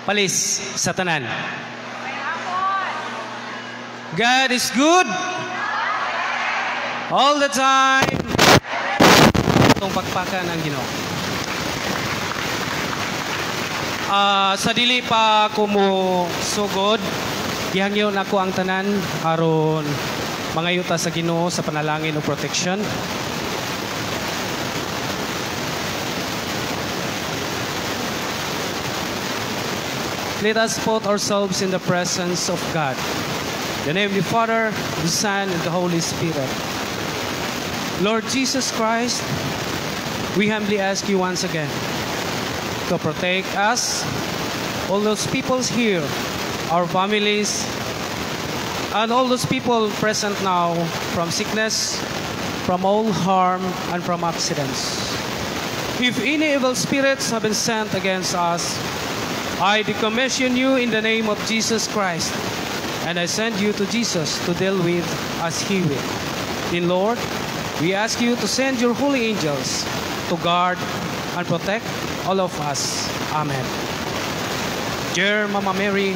Palis sa tanan. God is good all the time. Atong pakpakan ang Ginoo. Sa dili pa ko mo sugod, gihangyo nako ang tanan aron mangayo ta sa Ginoo sa panalangin o protection. Let us put ourselves in the presence of God. In the name of the Father, the Son, and the Holy Spirit. Lord Jesus Christ, we humbly ask you once again to protect us, all those people here, our families, and all those people present now from sickness, from all harm, and from accidents. If any evil spirits have been sent against us, I decommission you in the name of Jesus Christ, and I send you to Jesus to deal with as he will. Then, Lord, we ask you to send your holy angels to guard and protect all of us. Amen. Dear Mama Mary,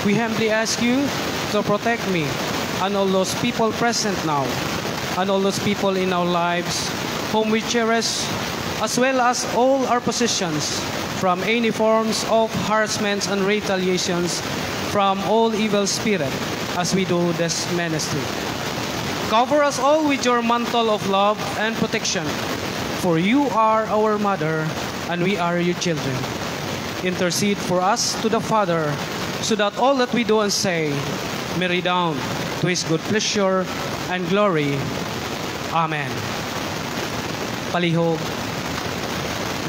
we humbly ask you to protect me and all those people present now, and all those people in our lives whom we cherish, as well as all our possessions, from any forms of harassments and retaliations from all evil spirit as we do this ministry. Cover us all with your mantle of love and protection, for you are our mother and we are your children. Intercede for us to the Father, so that all that we do and say may redound to His good pleasure and glory. Amen. Palihog,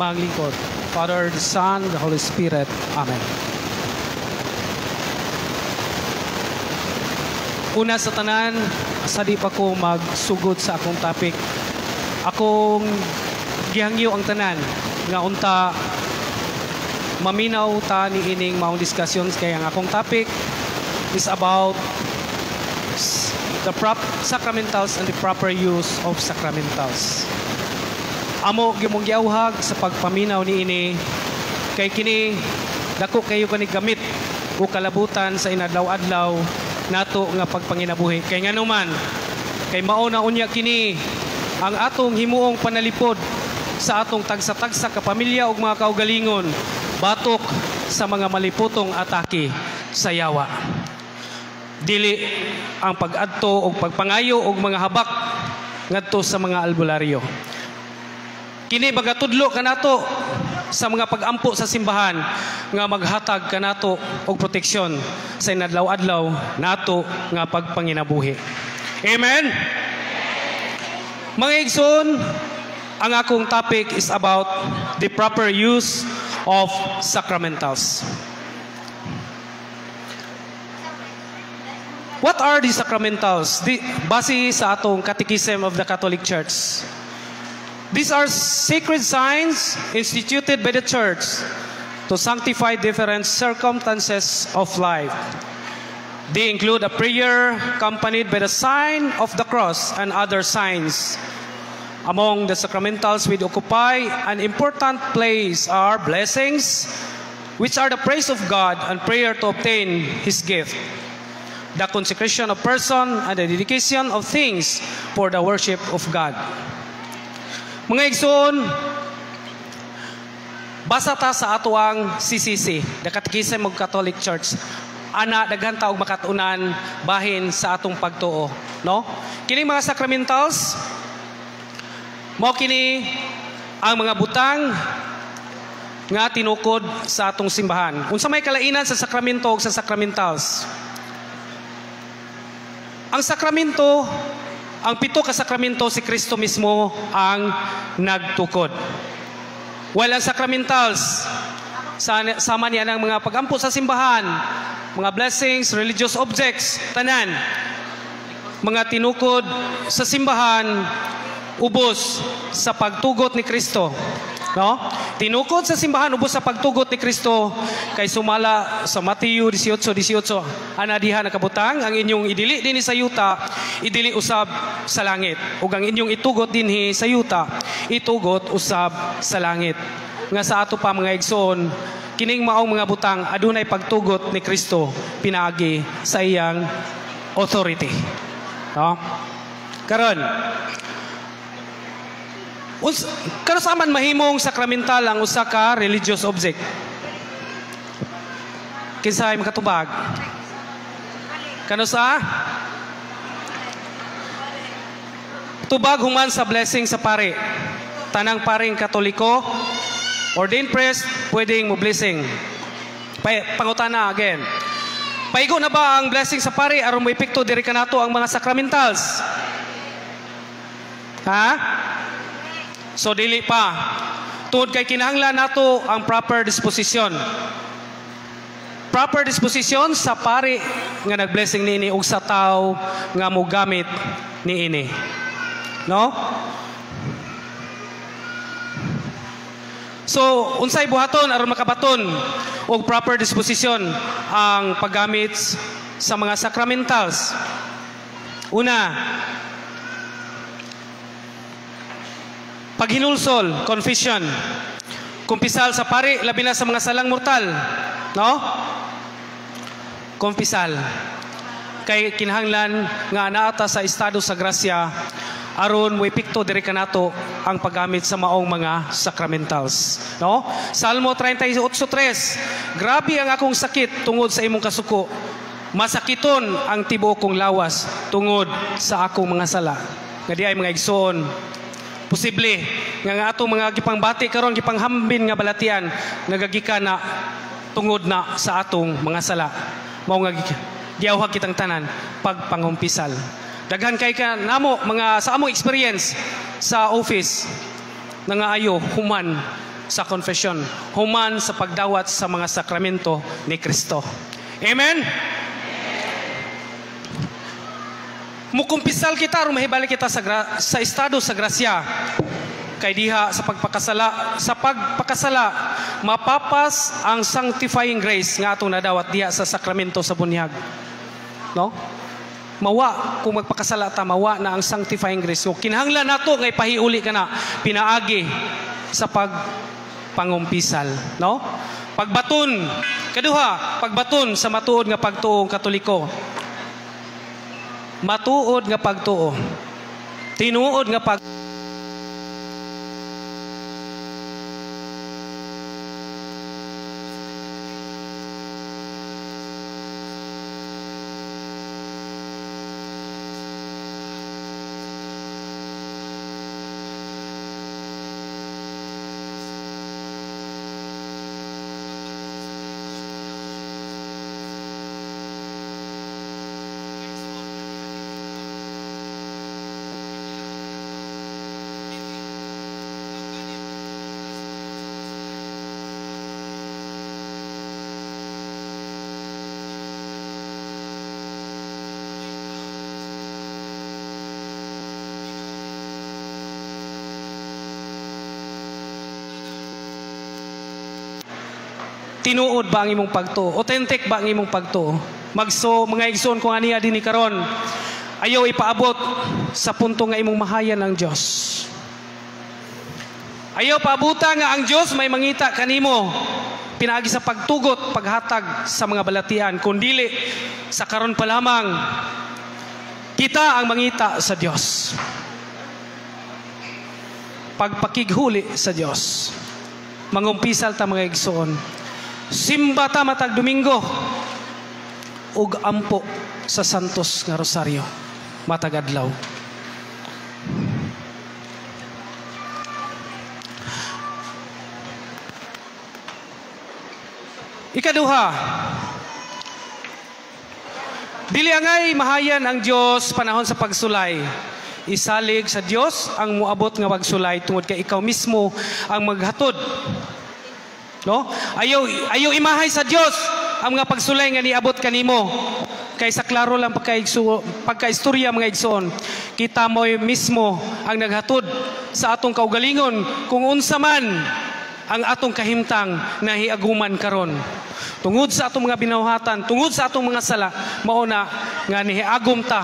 maglingkod. Father, the Son, the Holy Spirit. Amen. Una sa tanan, sa di pa ko magsugod sa akong topic, akong gihangyo ang tanan nga unta maminaw ta ni ining maong discussions, kay ang akong topic is about the sacramentals and the proper use of sacramentals. Amo gimong giauhag sa pagpaminaw niini kay kini dako kayo kani gamit o kalabutan sa inadlaw-adlaw nato nga pagpanginabuhi. Kay nganuman kay mao na unya kini ang atong himuong panalipod sa atong tagsa-tagsa ka pamilya ug mga kaugalingon batok sa mga maliputong atake sa yawa. Dili ang pag-adto og pagpangayo og mga habak ngadto sa mga albularyo. Kini magatudlo kanato sa mga pag-ampo sa simbahan nga maghatag kanato og proteksyon sa inadlaw-adlaw nato nga pagpanginabuhi. Amen. Mga igsoon, ang akong topic is about the proper use of sacramentals. What are the sacramentals? Base sa atong Catechism of the Catholic Church, these are sacred signs instituted by the Church to sanctify different circumstances of life. They include a prayer accompanied by the sign of the cross and other signs. Among the sacramentals which occupy an important place are blessings, which are the praise of God and prayer to obtain His gift, the consecration of person, and the dedication of things for the worship of God. Mga igsoon, basa ta sa atoang CCC, the Catechism of Catholic Church. Ana, daghan ta og makatunan bahin sa atong pagtuo, no? Kining mga sacramentals, mao kini ang mga butang nga tinukod sa atong simbahan. Unsa may kalainan sa sakramento ug sa sacramentals? Ang sakramento, ang pito ka sakramento, si Kristo mismo ang nagtukod. While ang sacramentals, sama niya ng mga pagampo sa simbahan, mga blessings, religious objects, tanan, mga tinukod sa simbahan, ubos sa pagtugot ni Kristo. No? Tinukod sa simbahan ubos sa pagtugot ni Kristo kay sumala sa Mateo 18:18, ana diha nakabutang ang inyong idili dinhi sa yuta, idili usab sa langit, ug ang inyong itugot dinhi sa yuta, itugot usab sa langit. nga sa ato pa, mga igsoon, kining maong mga butang adunay pagtugot ni Kristo pinaagi sa iyang authority. No? Karon, kanus-a man mahimong sakramental ang usa ka religious object? Kinsay makatubag? Kanus-a? Tubag human sa blessing sa pare. Tanang paring Katoliko, ordained priest, pwedeng mo blessing. Pangutana again. Paigo na ba ang blessing sa pare aron mo epekto diri kanato ang mga sacramentals? Ha? So dili pa. Tungod kay kinahanglan nato ang proper disposition. Proper disposition sa pari nga nagblessing niini ug sa tawo nga mogamit niini. No? So, unsay buhaton aron makabaton og proper disposition ang paggamit sa mga sacramentals? Una, paghinulsol, confession. Kumpisal sa pari, labi na sa mga salang mortal. No? Kumpisal. Kay kinahanglan nga naata sa estado sa grasya aron mo epekto diri kanato ang paggamit sa maong mga sacramentals. No? Salmo 38:3. Grabe ang akong sakit tungod sa imong kasuko. Masakiton ang tibuok kong lawas tungod sa akong mga sala. Nga di ay, mga igsoon, posible nga nga atong mga gipangbati karon, gipanghambin nga balatian, nagagikan na tungod na sa atong mga sala. Mao nga giawhag kitang tanan pagpangumpisal. Daghan kay ka namo mga sa among experience sa office nangaayo human sa confession, human sa pagdawat sa mga sakramento ni Kristo. Amen. Mukumpisal kita aron mahibalik kita sa estado sa grasya. Kay diha sa pagpakasala mapapas ang sanctifying grace nga atong nadawat diha sa sakramento sa bunyag. No? Mawa kung magpakasala ta, mawa na ang sanctifying grace. So kinahanglan nato nga ipahiuli ka na pinaagi sa pagpangumpisal, no? Pagbaton, kaduha, pagbaton sa matuod nga pagtuong Katoliko. Matuod nga pagtuo. Tinuod nga pag tinuod ba ang imong pagtuo? Authentic ba ang imong pagtuo? Magso mga igsoon kung aniya dinhi karon, ayaw ipaabot sa punto nga imong mahayan ang Dios. Ayaw paabuta nga ang Dios may mangita kanimo pinaagi sa pagtugot, paghatag sa mga balatian, kundili sa karon pa lamang kita ang mangita sa Dios. Pagpakighuli sa Dios. Mangumpisal ta, mga igsoon. Simba ta matag Domingo ug ampo sa Santos nga Rosario matag adlaw. Ikaduha, dili angay mahayan ang Dios panahon sa pagsulay. Isalig sa Dios ang moabot nga pagsulay tungod kay ikaw mismo ang maghatod. No? Ayaw ayaw imahay sa Dios ang mga pagsulay nga niabot kanimo. Kay sa klaro lang pagkaistorya, mga igsoon, kita mo mismo ang naghatod sa atong kaugalingon kung unsa man ang atong kahimtang nahiaguman karon. Tungod sa atong mga binuhatan, tungod sa atong mga sala, mao na nga nihiagom ta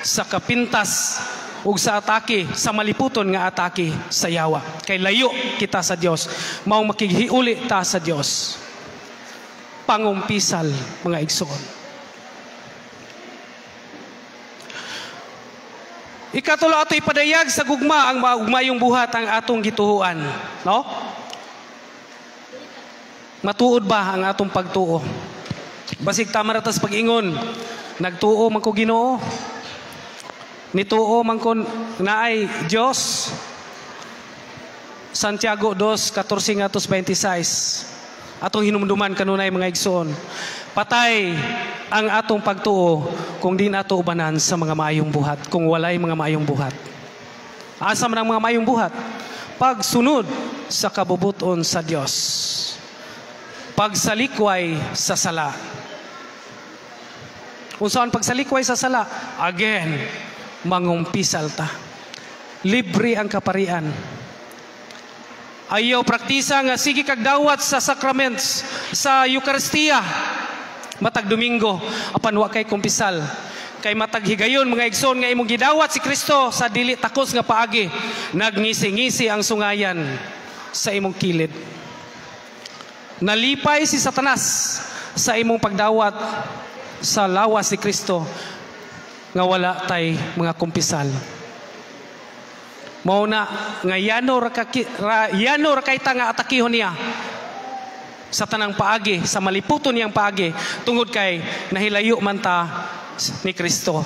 sa kapintas ug sa atake, sa maliputon nga atake sa yawa. Kay layo kita sa Dios, maong makighiuli ta sa Dios. Pangumpisal, mga igsoon. Ikatulo, ato ipadayag sa gugma ang maugmayong buhat ang atong gituhuan, no? Matuod ba ang atong pagtuo? Basig tama ra tas pag-ingon, nagtuo man ko Ginoo. Nituo man ko naay Dios. Santiago 2:14 ngadto 26. Atong hinumduman kanunay, mga igsoon. Patay ang atong pagtuo kung di nato ubanan sa mga maayong buhat, kung walay mga maayong buhat. Asa man ang mga maayong buhat? Pagsunod sa kabubuton sa Dios. Pagsalikway sa sala. Unsaon pagsalikway sa sala? Again, mangumpisal ta. Libre ang kaparian. Ayaw praktisa nga sige kag dawat sa sacraments, sa Eucharistia matag Domingo, apan wa kay kumpisal. Kay matag higayon, mga igsoon, nga imong gidawat si Kristo sa dili takos nga paagi, nagngisi-ngisi ang sungayan sa imong kilid. Nalipay si Satanas sa imong pagdawat sa lawas ni Kristo nga wala tay mga kumpisal. Mao na nga yano ra kay ta nga atakihon niya sa tanang paagi, sa maliputon niyang paagi, tungod kay nahilayo man ta ni Kristo.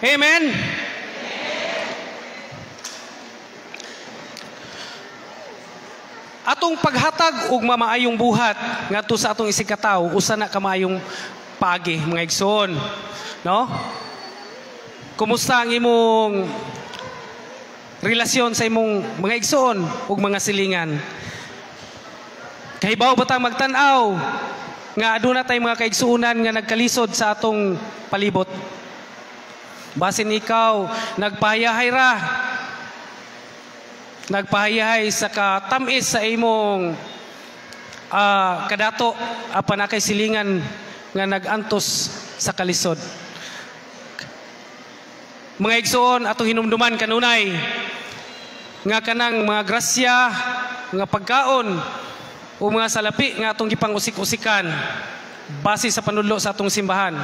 Amen. Atong paghatag og mamaayong buhat ngadto sa atong isigkatawo, usa na ka maayong paagi, mga igsoon, no? Kumusta ang imong relasyon sa imong mga igsoon ug mga silingan? Kahibaw ba ta magtan-aw nga aduna tay mga kaigsuonan nga nagkalisod sa atong palibot? Basin ikaw nagpahayahay ra, nagpahayahay sa katamis sa imong kadato, apan na kay silingan nga nagantos sa kalisod. Mga igsoon, atong hinumduman kanunay nga kanang mga grasya, mga pagkaon o mga salapi nga atong gipang-usik-usikan base sa panudlo sa atong simbahan,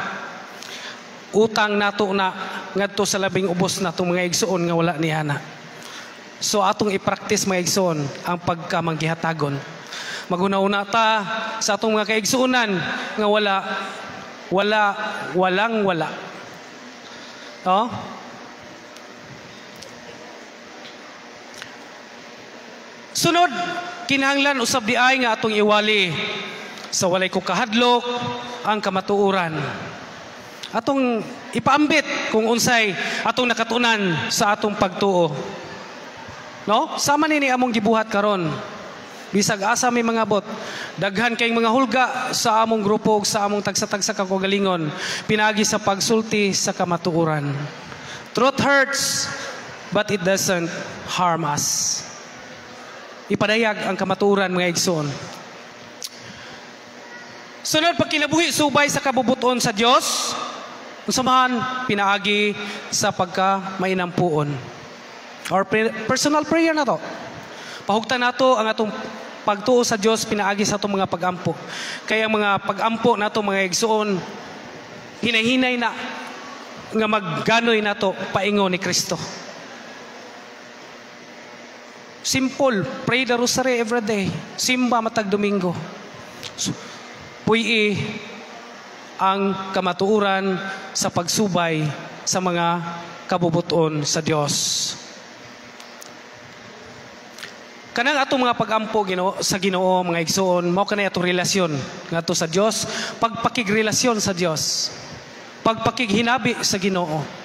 utang nato na ngadto sa labing ubos natong mga igsoon nga wala ni ana. So atong i-practice, mga igsoon, ang pagkamanggihatagon. Maguna-una ta sa atong mga kaigsuonan nga wala, wala, walang wala. No? Sunod, kinahanglan usab di ay nga atong iwali sa walay ko kahadlok ang kamatuoran. Atong ipaambit kung unsay atong nakatunan sa atong pagtuo. No? Sama nini among gibuhat karon. Bisag asa may mga bot, daghan kayong mga hulga sa among grupo ug sa among tagsa-tagsa ka kagalingon pinaagi sa pagsulti sa kamatuoran. Truth hurts, but it doesn't harm us. Ipadayag ang kamatuoran, mga igsoon. Sunod, pagkinabuhi subay sa kabubuton sa Dios, unsa man pinaagi sa pagka mainampuon. Or personal prayer na to. Pahugtan nato ang atong pagtuo sa Dios pinaagi sa atong mga pagampo. Kaya ang mga pagampo nato, mga igsoon, hinay-hinay na nga magganoy nato paingon ni Kristo. Simple, pray the rosary every day. Simba matag Domingo. So, puy-i ang kamatuoran sa pagsubay sa mga kabubuton sa Dios. Kanang atong mga pagampo Ginoo, sa Ginoo, mga igsoon, mao kanay atong relasyon ngadto sa Dios, pagpakigrelasyon sa Dios, pagpakighinabi sa Ginoo.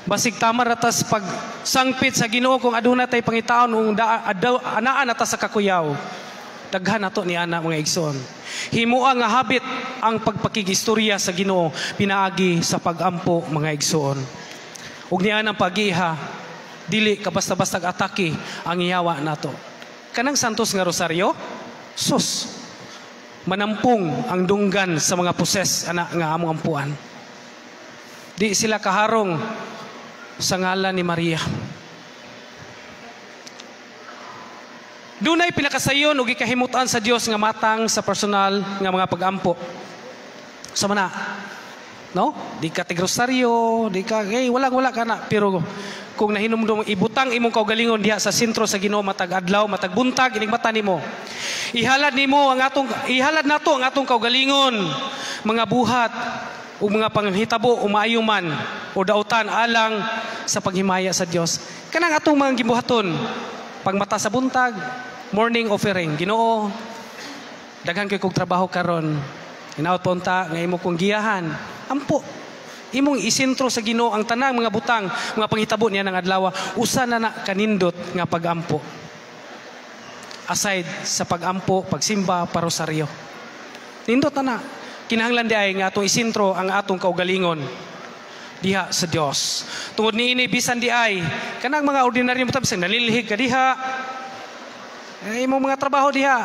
Basig tama ra tas pagsangpit sa Ginoo kung aduna tay pangitaon ung anaa na ta sa kakuyaw. Daghan nato ni ana, mga igsoon. Himua nga habit ang pagpakigistorya sa Ginoo pinaagi sa pagampo, mga igsoon. Ug niya ang pagiha, dili ka basta-basta atake ang iyawa nato. Kanang Santos nga Rosaryo, sus, manampong ang dunggan sa mga poses ana nga among ampuan. Di sila kaharong Sa ngalan ni Maria. Dunay pinakasayon ug gikahimutan sa Dios nga matang sa personal nga mga pagampo. Sa mana, no? Di ka tigrosaryo, di ka, hey, walang wala ka na. Pero kung nahinumdum, ibutang imong kaugalingon diha sa sentro sa Ginoo matag adlaw, matag buntag, inig mata nimo. Ihalad nato ang atong kaugalingon, mga buhat ug mga panghitabo o maayo man o dautan alang sa paghimaya sa Dios. Kanang atong mga gibuhaton, pagmata sa buntag, morning offering. Ginoo, daghan kay kog trabaho karon. Hinaot po unta nga imo kong giyahan. Ampo. Imong isentro sa Ginoo ang tanang mga butang, mga panghitabo niya ng adlaw. Usa na na kanindot nga pagampo. Aside sa pagampo, pagsimba, parosaryo. Nindot na na. Kinahanglan di ay nga atong isentro ang atong kaugalingon diha sa Dios. Tungod niini, bisan di ay kanang mga ordinaryo mo, bisan nalilhig ka diha, eh, imong mga trabaho diha,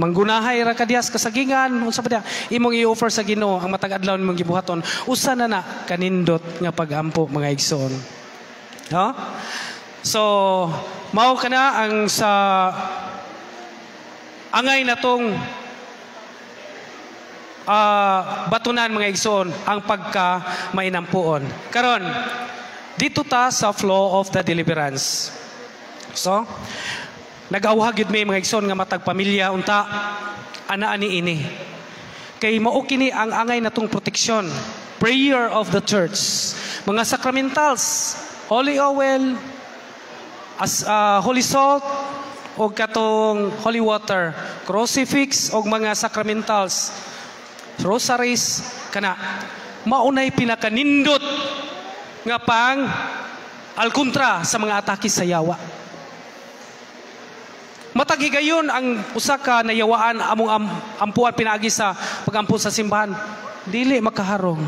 manggunahay ra ka diha sa kasagingan, unsa pa diha, imong i-offer sa Ginoo ang matag adlaw nimong gibuhaton. Usa na na kanindot nga pagampo, mga igsoon. No? So, mao kana ang sa angay natong batunan, mga igsoon, ang pagka mainampuon. Karon, dito ta sa flow of the deliverance. So, nag-awhag gyud mi, mga igsoon, nga matag pamilya unta anaa ni ini. Kay mao kini ang angay natong proteksyon. Prayer of the church. Mga sacramentals, holy oil, as holy salt, o katong holy water, crucifix og mga sacramentals, rosaries kana maunay pinakanindot nga pang alkontra sa mga atake sa yawa. Matag higayon ang usa ka nayawaan among ampuan pinaagi sa pagampo sa simbahan, dili makaharong.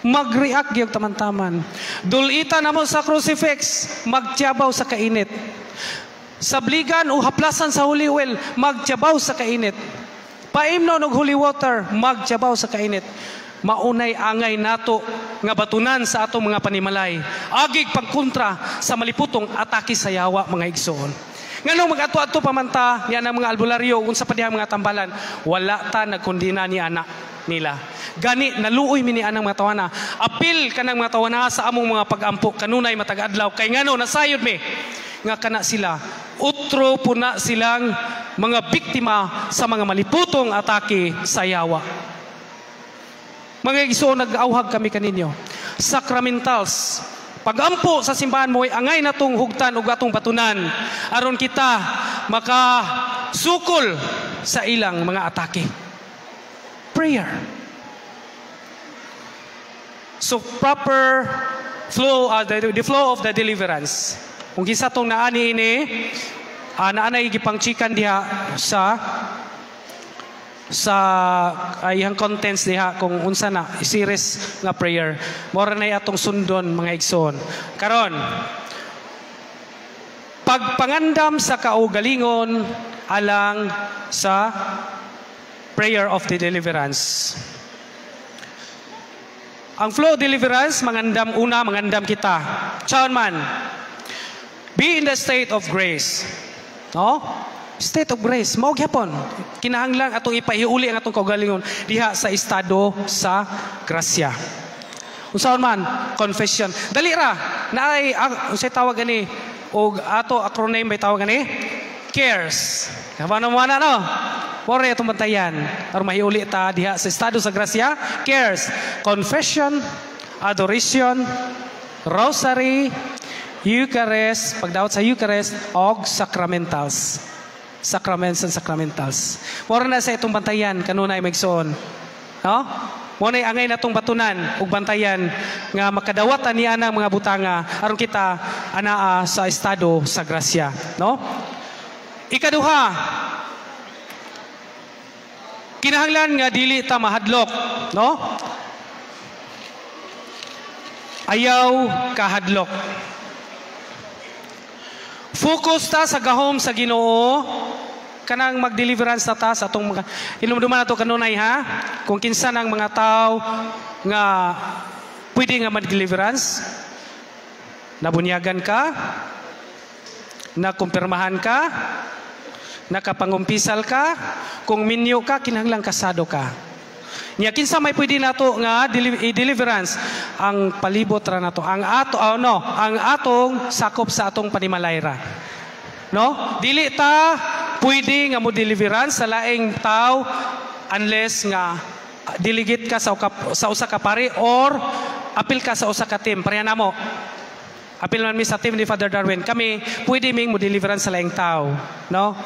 Mag-react gyud taman-taman. Dulitan namo sa crucifix, magtiyabaw sa kainit. Sabligan o haplasan sa holy oil, magtiyabaw sa kainit. Paimnon og holy water, magtiyabaw sa kainit. Maunay angay nato nga batunan sa atong mga panimalay. Agig pagkontra sa maliputong atake sa yawa, mga igsoon. Nganong mag-ato-ato pa man ta niya ang mga albularyo, unsa pa diha mga tambalan, wala ta nagkondena ni ana nila. Gani naluoy mi ni anang mga tawana. Apil kanang mga tawana sa among mga pag-ampo kanunay matag adlaw, kay ngano nasayod mi nga kana sila utro puna silang mga biktima sa mga maliputong atake sa yawa. Mga igsoon, nag-auhag kami kaninyo. Sacramentals. Pagampo sa simbahan mo ay angay natong hugtan ug atong batunan aron kita makasukol sa ilang mga atake. Prayer. So proper flow, the flow of the deliverance. Kung kinsa tong naani ini, naanay gipangchikan diha sa iyang contents diha kung unsa na series nga prayer. Mora na atong sundon, mga igsoon. Karon, pagpangandam sa kaugalingon alang sa prayer of the deliverance. Ang flow of deliverance, mangandam una, mangandam kita. Chaon man? Be in the state of grace. No? State of grace. Mao gyapon. Kinahanglan atong ipahiuli ang atong kaugalingon diha sa estado sa grasya. Unsaon man? Confession. Dali ra. Naay unsay tawag ani? Og ato acronym may tawag ani? CARES. Kabano mo na, no? Pore atong bantayan aron mahiuli ta diha sa estado sa grasya. CARES. Confession, adoration, rosary, Eucharist, pagdawat sa Eucharist, og sacramentals. Sacraments and sacramentals. Mora na sa itong bantayan kanunay, maigsoon. No? Mo na angay natong batunan ug bantayan nga makadawatan niya ang mga butanga aron kita anaa sa estado sa grasya, no? Ikaduha, kinahanglan nga dili ta mahadlok, no? Ayaw kahadlok. Focus ta sa gahom sa Ginoo, kanang mag-deliverance na ta sa atong mga hinumduman nato kanunay, ha, kung kinsa nang mga tao nga pwede nga mag-deliverance. Nabunyagan ka, nakumpirmahan ka, nakapangumpisal ka, kung minyo ka, kinahanglan kasado ka. Nya kinsa may pwede nato nga i-deliverance? Ang palibot ra nato, ang ato, oh no, ang atong sakop sa atong panimalayra. No? Dili ta pwede nga mo deliverance sa laing tao unless nga delegate ka sa usa ka pari or apil ka sa usa ka team. Pareha namo. Apil man mi sa team ni Father Darwin. Kami pwede ming mo deliverance sa laing tao, no?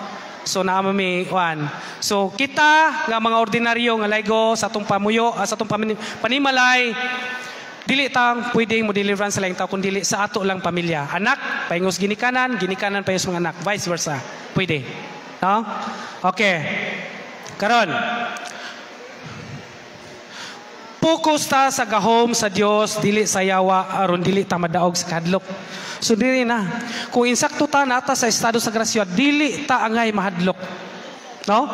So naa mi one. So kita nga mga ordinaryo nga laygo sa atong pamuyo, sa atong panimalay, dili tang pwede mo deliverance sa laing tao kun dili sa ato lang pamilya. Anak paingos ginikanan, ginikanan paingos mga anak, vice versa. Pwede. No? Okay. Karon, focus ta sa gahom sa Dios, dili sa yawa, aron dili ta madaog sa kahadlok. So dili na. Kung insakto ta nata sa estado sa grasya, dili ta angay mahadlok. No?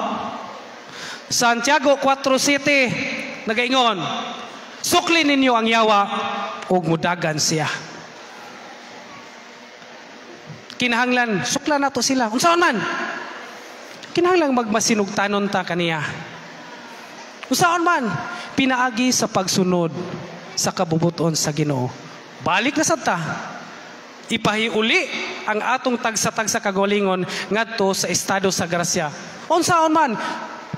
Santiago 4:7 nagaingon, "Sukli ninyo ang yawa ug mudagan siya." Kinahanglan sukla nato sila. Unsaon man? Kinahanglan magmasinugtanon ta kaniya. Unsaon man? Pinaagi sa pagsunod sa kabubuton sa Ginoo. Balik na sad ta. Ipahiuli ang atong tagsa-tagsa kagalingon ngadto sa estado sa grasya. Unsaon man?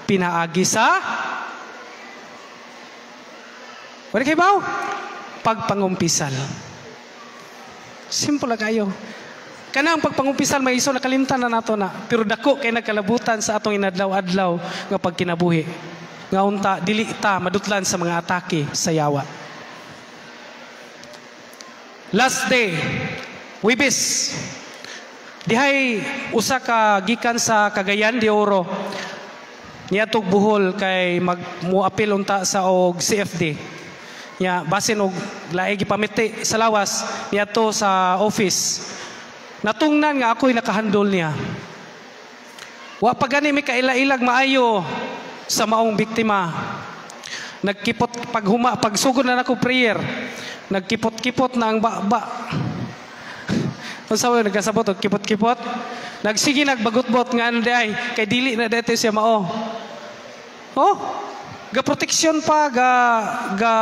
Pinaagi sa wala kay baw? Pagpangumpisal. Simple lang kayo. Kanang pagpangumpisal may iso nakalimtan na nato na. Pero dako kay nagkalabutan sa atong inadlaw-adlaw nga pagkinabuhi. Nga unta dili ta madutlan sa mga atake sa yawa. Last day, Huwebes. Dihay usa ka gikan sa Cagayan de Oro. Niadtog Bohol kay mag muapil unta sa og CFD. Nya basin og lae gipamiti sa lawas niadto sa office. Natungnan nga ako'y nakahandol niya. Wa pa gani mi kaila-ilag maayo sa maong biktima. Nagkipot paghuma pagsugod na nako prayer. Nagkipot-kipot na ang ba. Unsa man nagkasabot og kipot-kipot? Nagsige nagbagot-bot nga ano di ay kay dili na dito siya mao. Oh, ga protection pa ga ga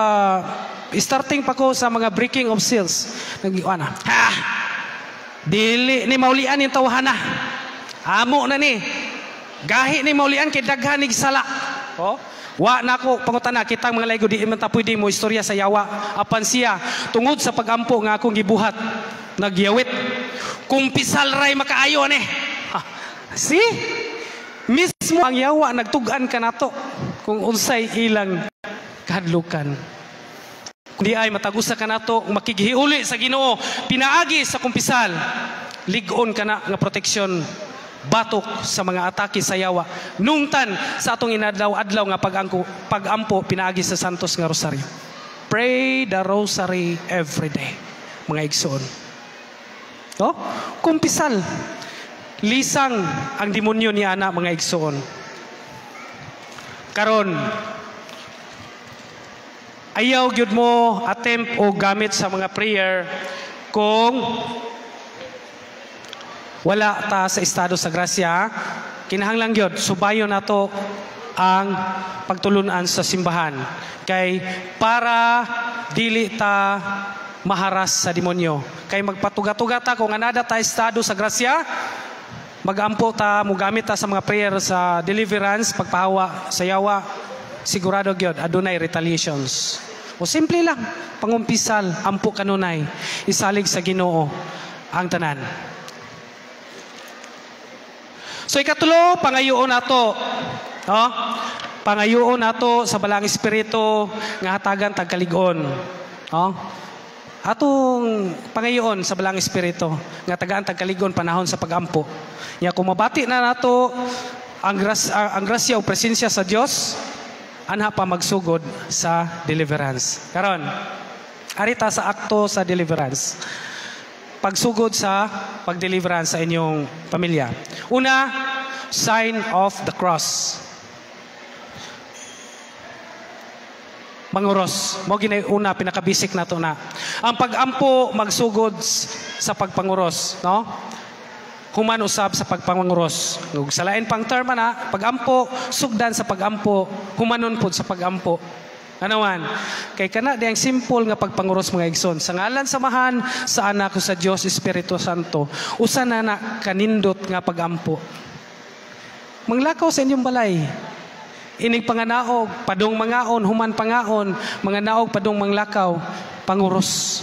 starting pa ko sa mga breaking of seals. Nag ana. Ha! Dili ni maulian yung tawhana. Amo na ni. Gahi ni maulian kay daghan ni sala. Oh, wa na ko pangutana, kitang mga laygo di man ta pwede mo istorya sa yawa apan siya tungod sa pagampo nga akong gibuhat nagyawit. Kumpisal ray makaayo ni. Ha. See? Mismo ang yawa nagtug-an kanato kung unsay ilang kahadlukan. Kung di ay matagusa kanato makighiuli sa Ginoo pinaagi sa kumpisal, lig-on kana nga proteksyon batok sa mga atake sa yawa. Nungtan sa atong inadlaw-adlaw nga pag-ampo pinaagi sa Santos nga Rosaryo. Pray the rosary every day, mga igsoon. No? Kumpisal. Lisang ang demonyo ni ana, mga igsoon. Karon, ayaw gyud mo attempt o gamit sa mga prayer kung wala ta sa estado sa grasya. Kinahanglan gyud subayon nato ang pagtulunan sa simbahan kay para dili ta maharas sa demonyo. Kay magpatuga-tuga ta kung anada ta estado sa grasya, magampo ta, mugamit ta sa mga prayer sa deliverance, pagpahawa sa yawa, sigurado gyud adunay retaliations. O simple lang, pangumpisal, ampo kanunay, isalig sa Ginoo ang tanan. So ikatulo, pangayoon nato. No? Pangayoon nato sa Balaang Espiritu nga hatagan tag kalig-on. No? Atong pangayoon sa Balaang Espiritu nga tagaan tag kalig-on panahon sa pagampo. Nya kung mabati na nato ang grasya o presensya sa Dios, anha pa magsugod sa deliverance. Karon, arita sa akto sa deliverance. Pagsugod sa pagdeliverance sa inyong pamilya. Una, sign of the cross. Manguros. Mao gyud nay una, pinaka-basic nato na. Ang pag-ampo magsugod sa pagpanguros, no? Human usab sa pagpanguros. Ug sa lain pang term ana, pag-ampo, sugdan sa pag-ampo, humanon pod sa pag-ampo. Ano man? Kay kana di ang simple nga pagpanguros, mga igsoon. Sa ngalan sa Amahan, sa Anak ug sa Dios Espiritu Santo. Usa na na kanindot nga pag-ampo. Manglakaw sa inyong balay. Inig panganaog, padung mangaon, human pangaon, mga naog padung manglakaw, panguros.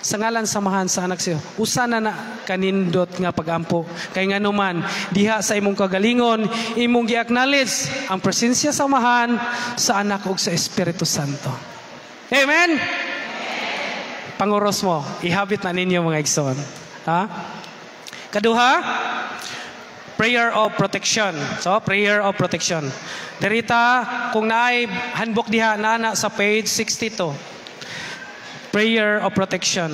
Sa ngalan sa Amahan, sa Anak siya. Usa na na kanindot nga pagampo. Kay nganuman, diha sa imong kagalingon, imong gi-acknowledge ang presensya sa Amahan, sa Anak ug sa Espiritu Santo. Amen? Panguros mo, ihabit na ninyo, mga igsoon. Ha? Kaduha, prayer of protection. So, prayer of protection. Dirita, kung naay handbook diha, naa na sa page 62. Prayer of protection.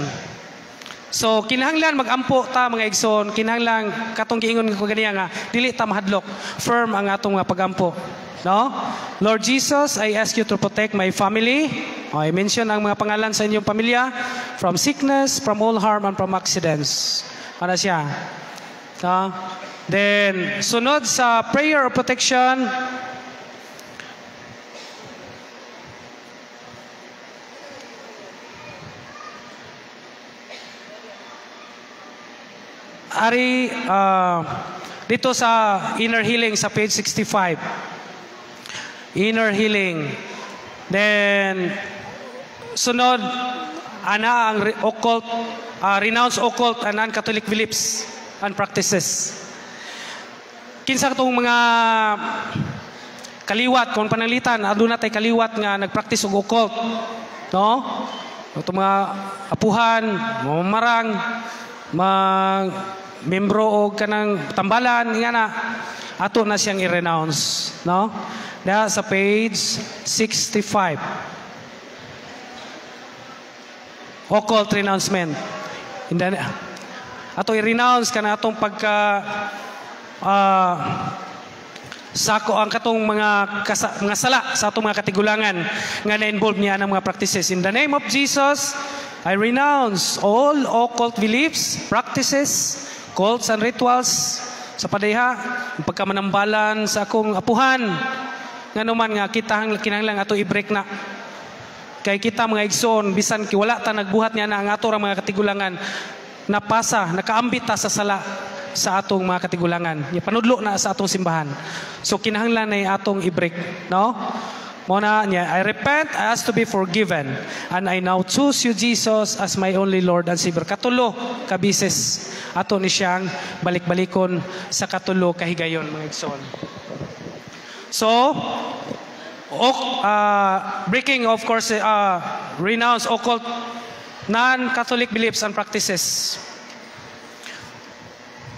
So, kinahanglan magampo ta, mga igsoon, kinahanglan katong giingon ko ganiya nga dili ta mahadlok, firm ang atong nga pagampo. No? Lord Jesus, I ask you to protect my family. O, I mention ang mga pangalan sa inyong pamilya from sickness, from all harm, and from accidents. Ano siya? No? Then, sunod sa prayer of protection, ari dito sa inner healing sa page 65. Inner healing. Then sunod ana ang occult, renounce occult and non-Catholic beliefs and practices. Kinsa katong mga kaliwat kung pananglitan aduna tay kaliwat nga nagpractice og occult, no? Atong mga apuhan, mga marang, mga membro og kanang tambalan nga na ato na siyang i-renounce, no? Diha sa page 65. Occult renouncement. Hindi ato i-renounce kana atong pagka sako ang katong mga sala sa atong mga katigulangan nga na-involve niya ng mga practices. In the name of Jesus, I renounce all occult beliefs, practices, cults and rituals sa padeha, ang pagkamanambalan sa akong apuhan. Ngano man nga kita kinahanglan ato i-break na. Kay kita, mga igsoon, bisan wala ta nagbuhat niya na ang ato ra mga katigulangan, napasa, nakaambit ta sa sala sa atong mga katigulangan. Ya, panudlo na sa atong simbahan. So kinahanglan na atong i-break, no? Mao na niya, I repent, I ask to be forgiven, and I now choose you, Jesus, as my only Lord and Savior. Katulo kabises ato ni siyang balik-balikon sa katulo kahigayon, mga igsoon. So, breaking, of course, renounce occult non-Catholic beliefs and practices.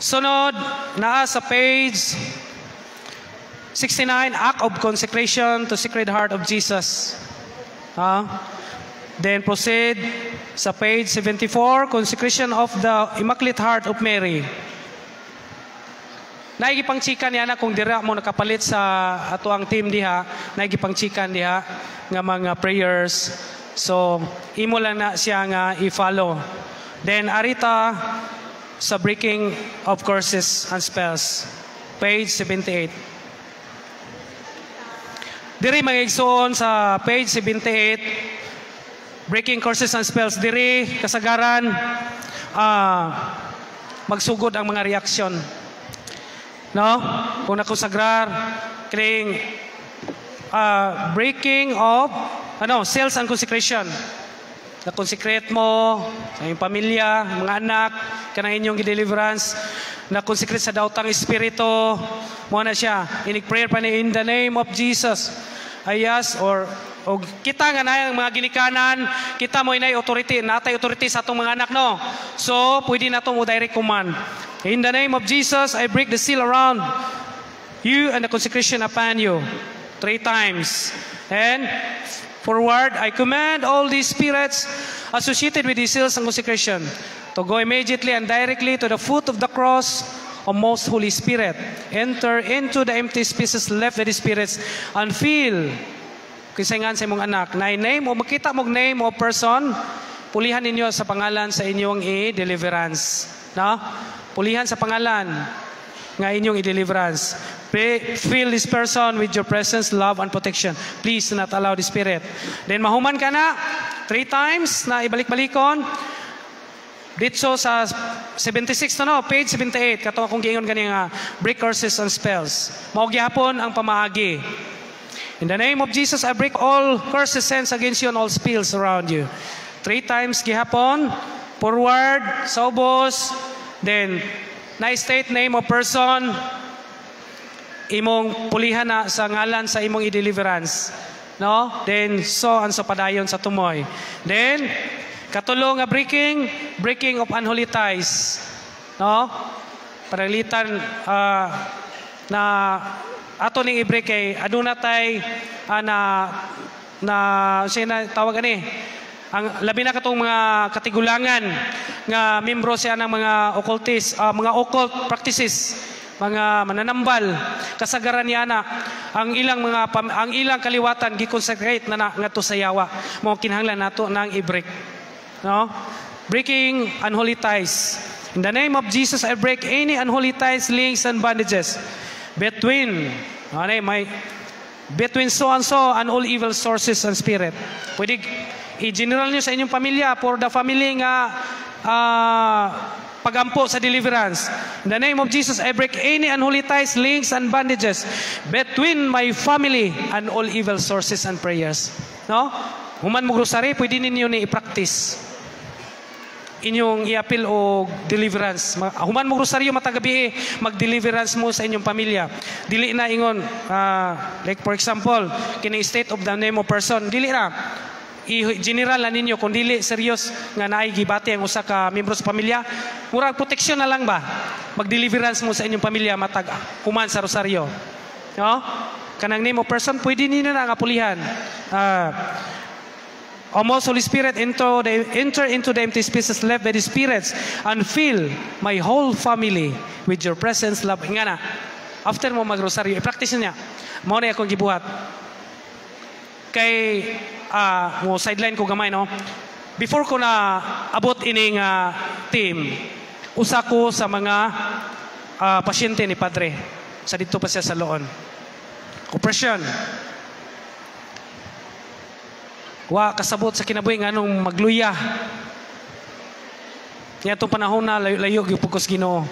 Sunod, naa sa page 69, Act of Consecration to Sacred Heart of Jesus. Ha? Then proceed sa page 74, Consecration of the Immaculate Heart of Mary. Naigipang chika niya na kung dira mo nakapalit sa ato ang team diha, naigipang chika diha nga mga prayers. So, imo lang na siya nga i-follow. Then arita sa breaking of curses and spells, page 78. Diri, mga igsoon, sa page 78, breaking curses and spells, diri kasagaran magsugod ang mga reaksyon. No? Kung nakonsagrar, kining breaking of ano, seals and consecration. Na-consecrate mo sa inyong pamilya, mga anak, kanang inyong deliverance, na-consecrate sa daotang espiritu, mao na siya. Inig prayer pa ni, in the name of Jesus. Ayas or o kita nga na ang mga ginikanan, kita mo inay authority, natay authority sa atong mga anak, no? So, pwede na mo direct command. In the name of Jesus, I break the seal around you and the consecration upon you. Three times. And forward, I command all these spirits associated with these seals and consecration to go immediately and directly to the foot of the cross of Most Holy Spirit. Enter into the empty spaces left by the spirits and fill Kinsa ngan sa imong anak. Na name o makita mong name o person, pulihan ninyo sa pangalan sa inyong i-deliverance. No? Pulihan sa pangalan nga inyong i-deliverance. Pray, fill this person with your presence, love, and protection. Please do not allow the spirit. Then mahuman ka na, three times na ibalik-balikon. Dito sa 76 to, no, page 78, kato akong giingon gani nga break curses and spells. Mao gihapon ang pamaagi. In the name of Jesus, I break all curses sent against you and all spells around you. Three times gihapon, forward, sa ubos, then na state name of person, imong pulihan na sa ngalan sa imong i-deliverance. No? Then so and so padayon sa tumoy. Then katulo nga breaking, breaking of unholy ties. No? Pananglitan na ato ning i-break kay aduna tay na na siya na tawag ani ang labi na katong mga katigulangan nga membro siya ng mga occultist, mga occult practices, mga mananambal. Kasagaran niya na ang ilang mga ang ilang kaliwatan gi-consecrate na, na ngadto sa yawa. Mao kinahanglan nato nang i-break, no? Breaking unholy ties. In the name of Jesus, I break any unholy ties, links and bondages between ano may between so and so and all evil sources and spirit. Pwede i-general nyo sa inyong pamilya, for the family nga pagampo sa deliverance. In the name of Jesus, I break any unholy ties, links, and bondages between my family and all evil sources and prayers. No? Human mo rosary, pwede ninyo ni i-practice inyong iapil o deliverance. Human mo rosaryo matag gabi, mag-deliverance mo sa inyong pamilya. Dili na ingon, like for example, kini state of the name of person, dili na i-general na ninyo kung dili serious nga naay gibati ang usa ka membro sa pamilya, murag proteksyon na lang ba, mag-deliverance mo sa inyong pamilya matag human sa rosaryo, no? Kanang name of person, pwede ninyo na nga pulihan. O most Holy Spirit, enter into the empty spaces left by the spirits and fill my whole family with your presence, love. Nga na, after mo magrosaryo, i-practice niya. Mao na akong gibuhat. Kay, mo sideline ko gamay, no? Before ko na abot ining team, usa ko sa mga pasyente ni Padre. Sa dito pa siya sa Loon. Operation. Wa kasabot sa kinabuhi nganong magluya. Niya itong panahon na layo-layo gyud pugos Ginoo.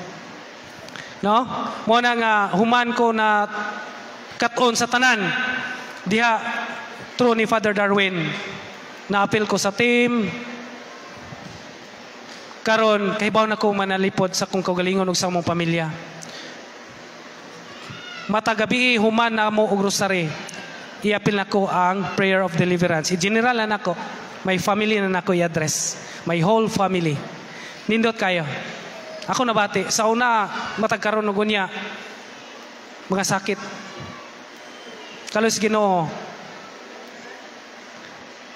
No? Mo na nga human ko na kat-on sa tanan diha through ni Father Darwin. Na-apil ko sa team. Karon kahibaw na ko manalipod sa kong kaugalingon ug sa among pamilya. Matag gabi human na mo og rosary, iapil nako ang prayer of deliverance. I-general na nako. May family na nako i-address. My whole family. Nindot kayo. Ako nabati. Sa una, matag karon og unya, mga sakit. Kalos Ginoo.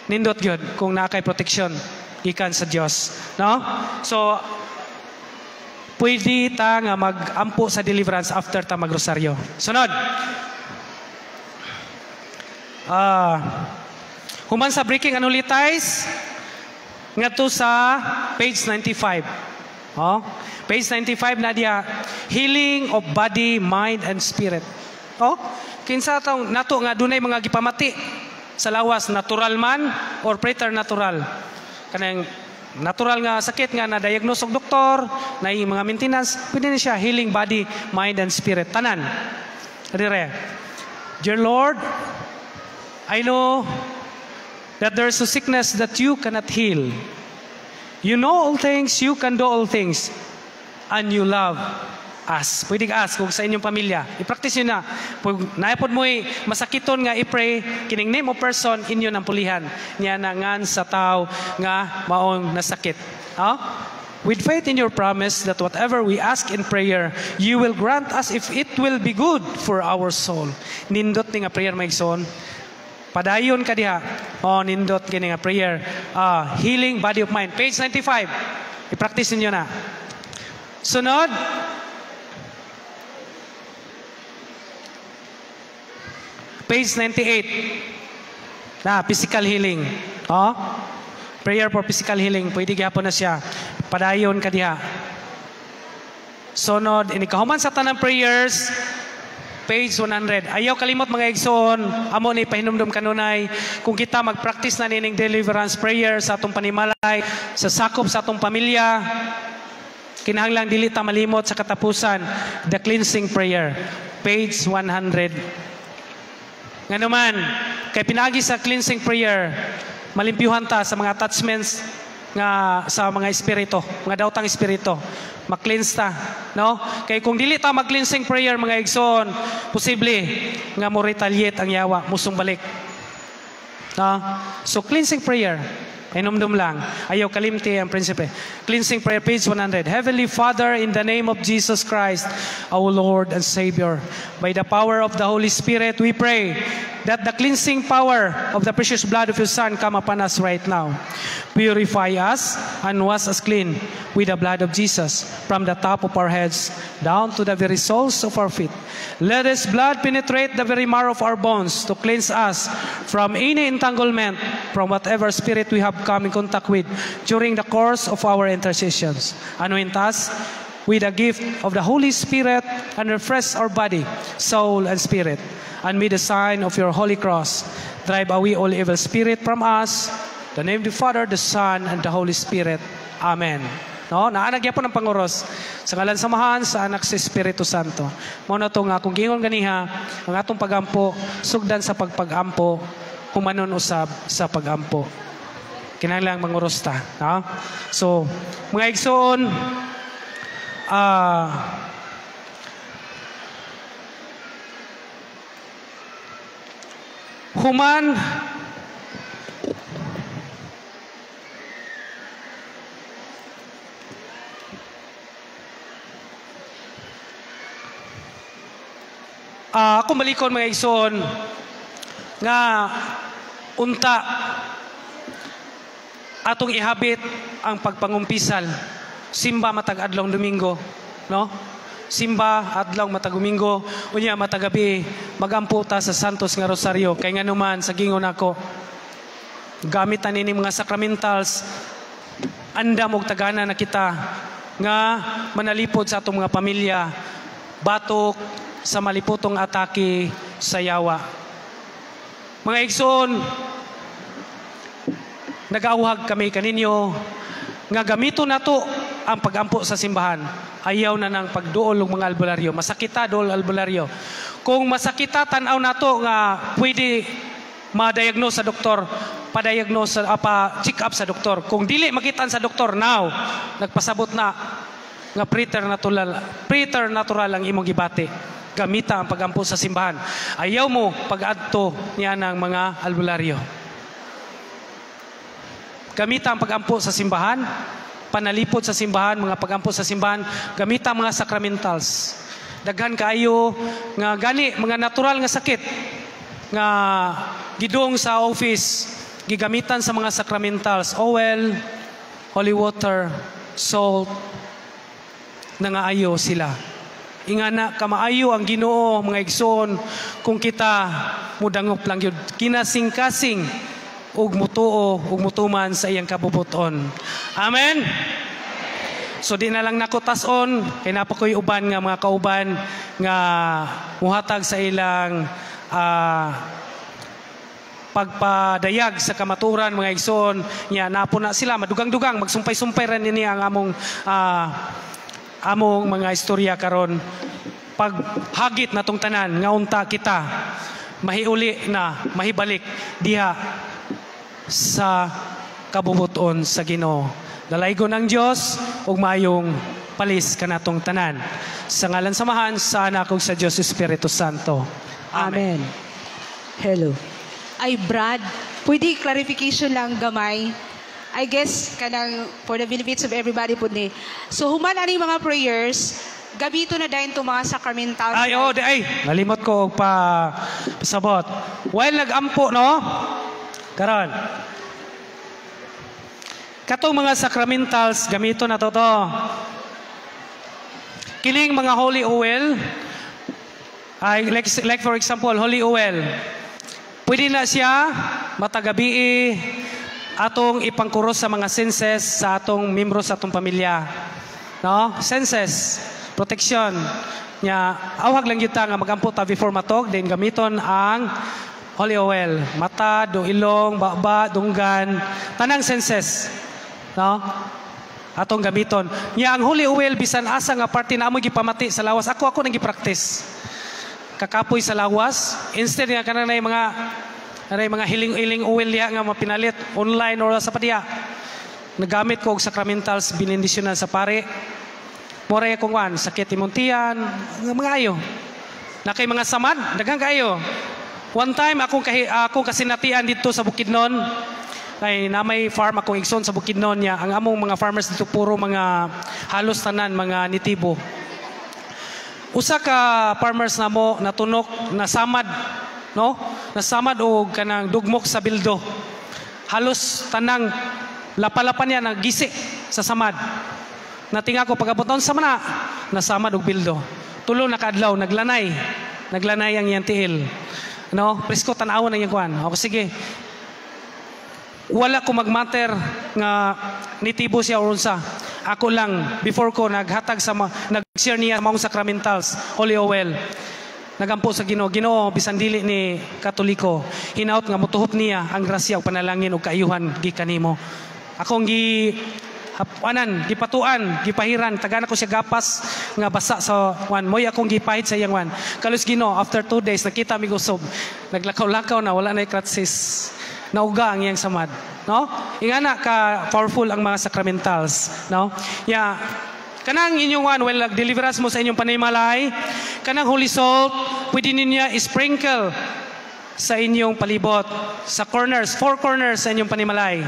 Nindot gyud kung naa kay protection gikan sa Dios, no? So pwede ta nga mag-ampo sa deliverance after ta magrosaryo. Sunod. Human sa breaking unholy ties, ngadto sa page 95. Oh, page 95 na diya, healing of body, mind and spirit. Oh, kinsa tong nato nga dunay mga gipamati sa lawas, natural man or preternatural. Kanang natural nga sakit nga na-diagnose og doktor, na mga maintenance, pwede na siya healing body, mind and spirit tanan. Dire. Dear Lord, I know that there is a sickness that you cannot heal. You know all things, you can do all things, and you love us. Pwede ka ask kung sa inyong pamilya. I-practice nyo na. Pag naipod mo'y masakiton nga i-pray, kining name of person, inyo ng pulihan. Niya na ngan sa tao nga maong nasakit. Huh? With faith in your promise that whatever we ask in prayer, you will grant us if it will be good for our soul. Nindot ni nga prayer, mga igsoon. Padayon ka diha. Oh, nindot kini nga prayer. Healing body of mind. Page 95. I-practice niyo na. Sunod. Page 98. Na physical healing. Oh? Prayer for physical healing, pwede gyapon na siya. Padayon ka diha. Sunod, ini kahuman sa tanang prayers, page 100. Ayaw kalimot, mga igsoon, amo ni pahinumdum kanunay, kung kita mag-practice na nining deliverance prayer sa atong panimalay, sa sakop sa atong pamilya, kinahanglang dili ta malimot sa katapusan, the cleansing prayer, page 100. Nganuman, kay pinaagi sa cleansing prayer, malimpyuhan ta sa mga attachments nga sa mga espiritu, mga daotang espiritu. Ma-cleanse ta, no? Kay kung dili ta mag-cleansing prayer, mga igsoon, posible nga mo retaliate ang yawa, musumbalik. No? So cleansing prayer, hinumdum lang. Ayaw kalimti ang prinsipe. Cleansing prayer, page 100. Heavenly Father, in the name of Jesus Christ, our Lord and Savior, by the power of the Holy Spirit, we pray that the cleansing power of the precious blood of your Son come upon us right now. Purify us and wash us clean with the blood of Jesus from the top of our heads down to the very soles of our feet. Let His blood penetrate the very marrow of our bones to cleanse us from any entanglement from whatever spirit we have come in contact with during the course of our intercessions. Anoint us with the gift of the Holy Spirit and refresh our body, soul, and spirit. And may the sign of your holy cross drive away all evil spirit from us. The name of the Father, the Son, and the Holy Spirit. Amen. No, naa na gyapon ang panguros. Sa ngalan sa Amahan, sa Anak, sa Espiritu Santo. Mao na to nga kung giingon ganiha ang atong pagampo, sugdan sa pagpagampo, humanon usab sa pagampo. Kinahanglan manguros ta, no? So, mga igsoon, human ako balikon, mga igsoon, nga unta atong ihabit ang pagpangumpisal, simba matag adlong Domingo, no? Simba adlaw matag Domingo, unya matag gabi magampo ta sa Santos nga Rosaryo, kay nganuman sa gingon nako, gamit ta nini mga sacramentals, andam og tagana na kita nga manalipod sa atong mga pamilya batok sa maliputong atake sa yawa. Mga igsoon, nag-awhag kami kaninyo nga gamito nato ang pagampo sa simbahan. Ayaw na nang pagduol og mga albularyo. Masakita duol albularyo. Kung masakita, tan-aw nato nga pwede ma-diagnose sa doktor, pa-diagnose sa, pa check up sa doktor. Kung dili makitaan sa doktor now, nagpasabot na nga preternatural ang imong gibati. Gamita ang pagampo sa simbahan. Ayaw mo pag-adto niya ng mga albularyo. Gamita ang pagampo sa simbahan, panalipod sa simbahan, mga pagampo sa simbahan, gamita ang mga sacramentals. Daghan kaayo nga gani mga natural nga sakit nga gidong sa office, gigamitan sa mga sacramentals, oil, holy water, salt, nangaayo sila. Ingana kamaayo ang Ginoo, mga igsoon, kung kita mudangop lang yun, kinasing-kasing ug mutuo ug mutuman sa iyang kabubuton. Amen. So di na lang nako tas-on kay naa pa koy uban nga mga kauban nga muhatag sa ilang pagpadayag sa kamaturan, mga igsoon. Nya napo na sila madugang-dugang, magsumpay-sumpay ra nini ang among mga istorya karon. Paghagit natong tanan nga unta kita mahiuli na mahibalik diha sa kabubuton sa Ginoo. Dalaygon ang Dios ug maayong palis kanatong tanan. Sa ngalan sa Amahan, sa Anak ug sa Dios Espiritu Santo. Amen. Amen. Hello. Ay, Brad, pwede clarification lang gamay. I guess kanang for the benefits of everybody pud ni. So human ani mga prayers, gabito na dayon to mga sacramentals. Ay, oh, di, ay, nalimot ko og pa pasabot. While nagampo, no? Karon. Katong mga sacramentals, gamito na to to. Kining mga holy oil, ay, like for example, holy oil. Pwede na siya matagabi atong ipangkuros sa mga senses sa atong membro sa atong pamilya. No? Senses, protection. Nya awhag lang gyud ta nga magampo ta before matog, then gamiton ang holy oil. Mata, do ilong, baba, dunggan, tanang senses. No? Atong gamiton. Nya ang holy oil bisan asa nga parte na amoy gipamati sa lawas. Ako ako nang gi-practice. Kakapoy sa lawas, instead nga kanang nay mga healing oil diha nga mapinalit online or sa padiya. Nagamit ko og sacramentals binendisyonan sa pare. Moray akong wan, sakit imong tiyan, mga ayo. Na kay mga samad, daghang kaayo. One time akong kasinatian dito sa Bukidnon, kay na may farm akong igsoon sa Bukidnon niya. Ang among mga farmers dito puro mga halos tanan mga nitibo. Usa ka farmers namo natunok, nasamad, no? Nasamad og kanang dugmok sa bildo. Halos tanang lapa-lapa niya nagisi sa samad. Natinga ko pag-abot sa mana, nasamad og bildo. Tulo na kaadlaw naglanay. Naglanay ang iyang tiil. No? Presko tan-awon ang iyang kuan. Ako sige. Wala ko magmater nga nitibo siya or unsa. Ako lang before ko naghatag sa nag-share niya maong sacramentals, holy oil. Nagampo sa Ginoo, Ginoo bisan dili ni Katoliko, hinaut nga motuhop niya ang grasya ug panalangin ug kaayuhan gikan nimo. Akong gi hapanan, gipatuan, gipahiran, tagana ko siya gapas nga basa sa wan. Moy akong gipahid sa iyang wan. Kalos Ginoo, after 2 days nakita mi gusob. Naglakaw-lakaw na, wala na crutches. Nauga ang iyang samad, no? Ingana ka powerful ang mga sacramentals, no? Ya, kanang inyong wan, well, deliverance mo sa inyong panimalay, kanang holy salt, pwede ninya sprinkle sa inyong palibot, sa corners, 4 corners sa inyong panimalay.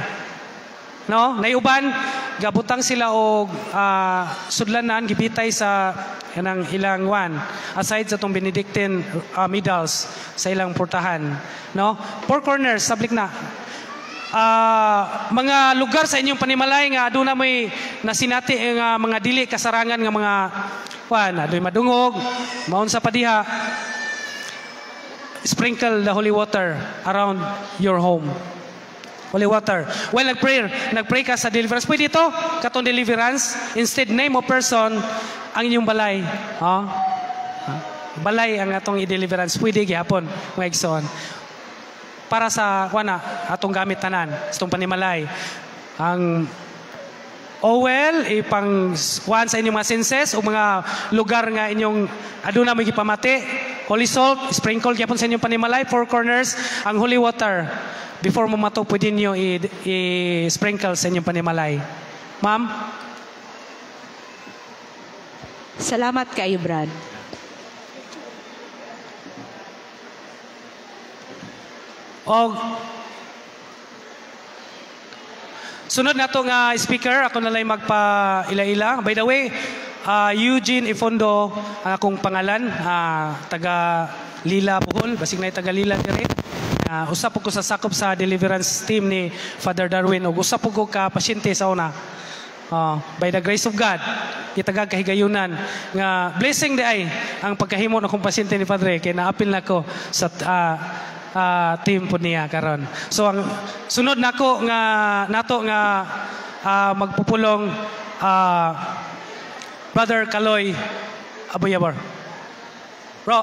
No? Naiuban, gabutang sila og sudlanan, gibitay sa kanang ilang wan, aside sa tong Benedictine medals sa ilang portahan. No? 4 corners, sablik na. Mga lugar sa inyong panimalay nga aduna may nasinati nga mga dili kasarangan nga mga wan, adoy madungog, maun sa padiha, sprinkle the holy water around your home. Holy water. Well, nagpray ka sa deliverance. Pwede ito, katong deliverance, instead name of person, ang inyong balay. Oh? Balay ang atong i-deliverance. Pwede gihapon, mga igsoon. Para sa, wana, atong gamit tanan, sa itong panimalay. Ang oil, ipang kuan sa inyong mga senses o mga lugar nga inyong aduna may gipamati. Holy salt, sprinkle gihapon sa inyong panimalay, 4 corners, ang holy water. Before mo mato, pwede niyo i-sprinkle sa inyong panimalay. Ma'am? Salamat kayo, Brad. Og sunod na to nga speaker, ako na lang magpa-ila-ila. By the way, Eugene Ifondo ang akong pangalan, taga Lila, Bohol. Basig na taga Lila dire. Usa po ko sa sakop sa deliverance team ni Father Darwin ug usa po ko ka pasyente sa una. By the grace of God, gitagag kahigayunan nga blessing di ay ang pagkahimo na akong pasyente ni Padre kay naapil nako sa team po niya karon. So ang sunod nako nga nato nga magpupulong Brother Kaloy Aboyabor. Bro.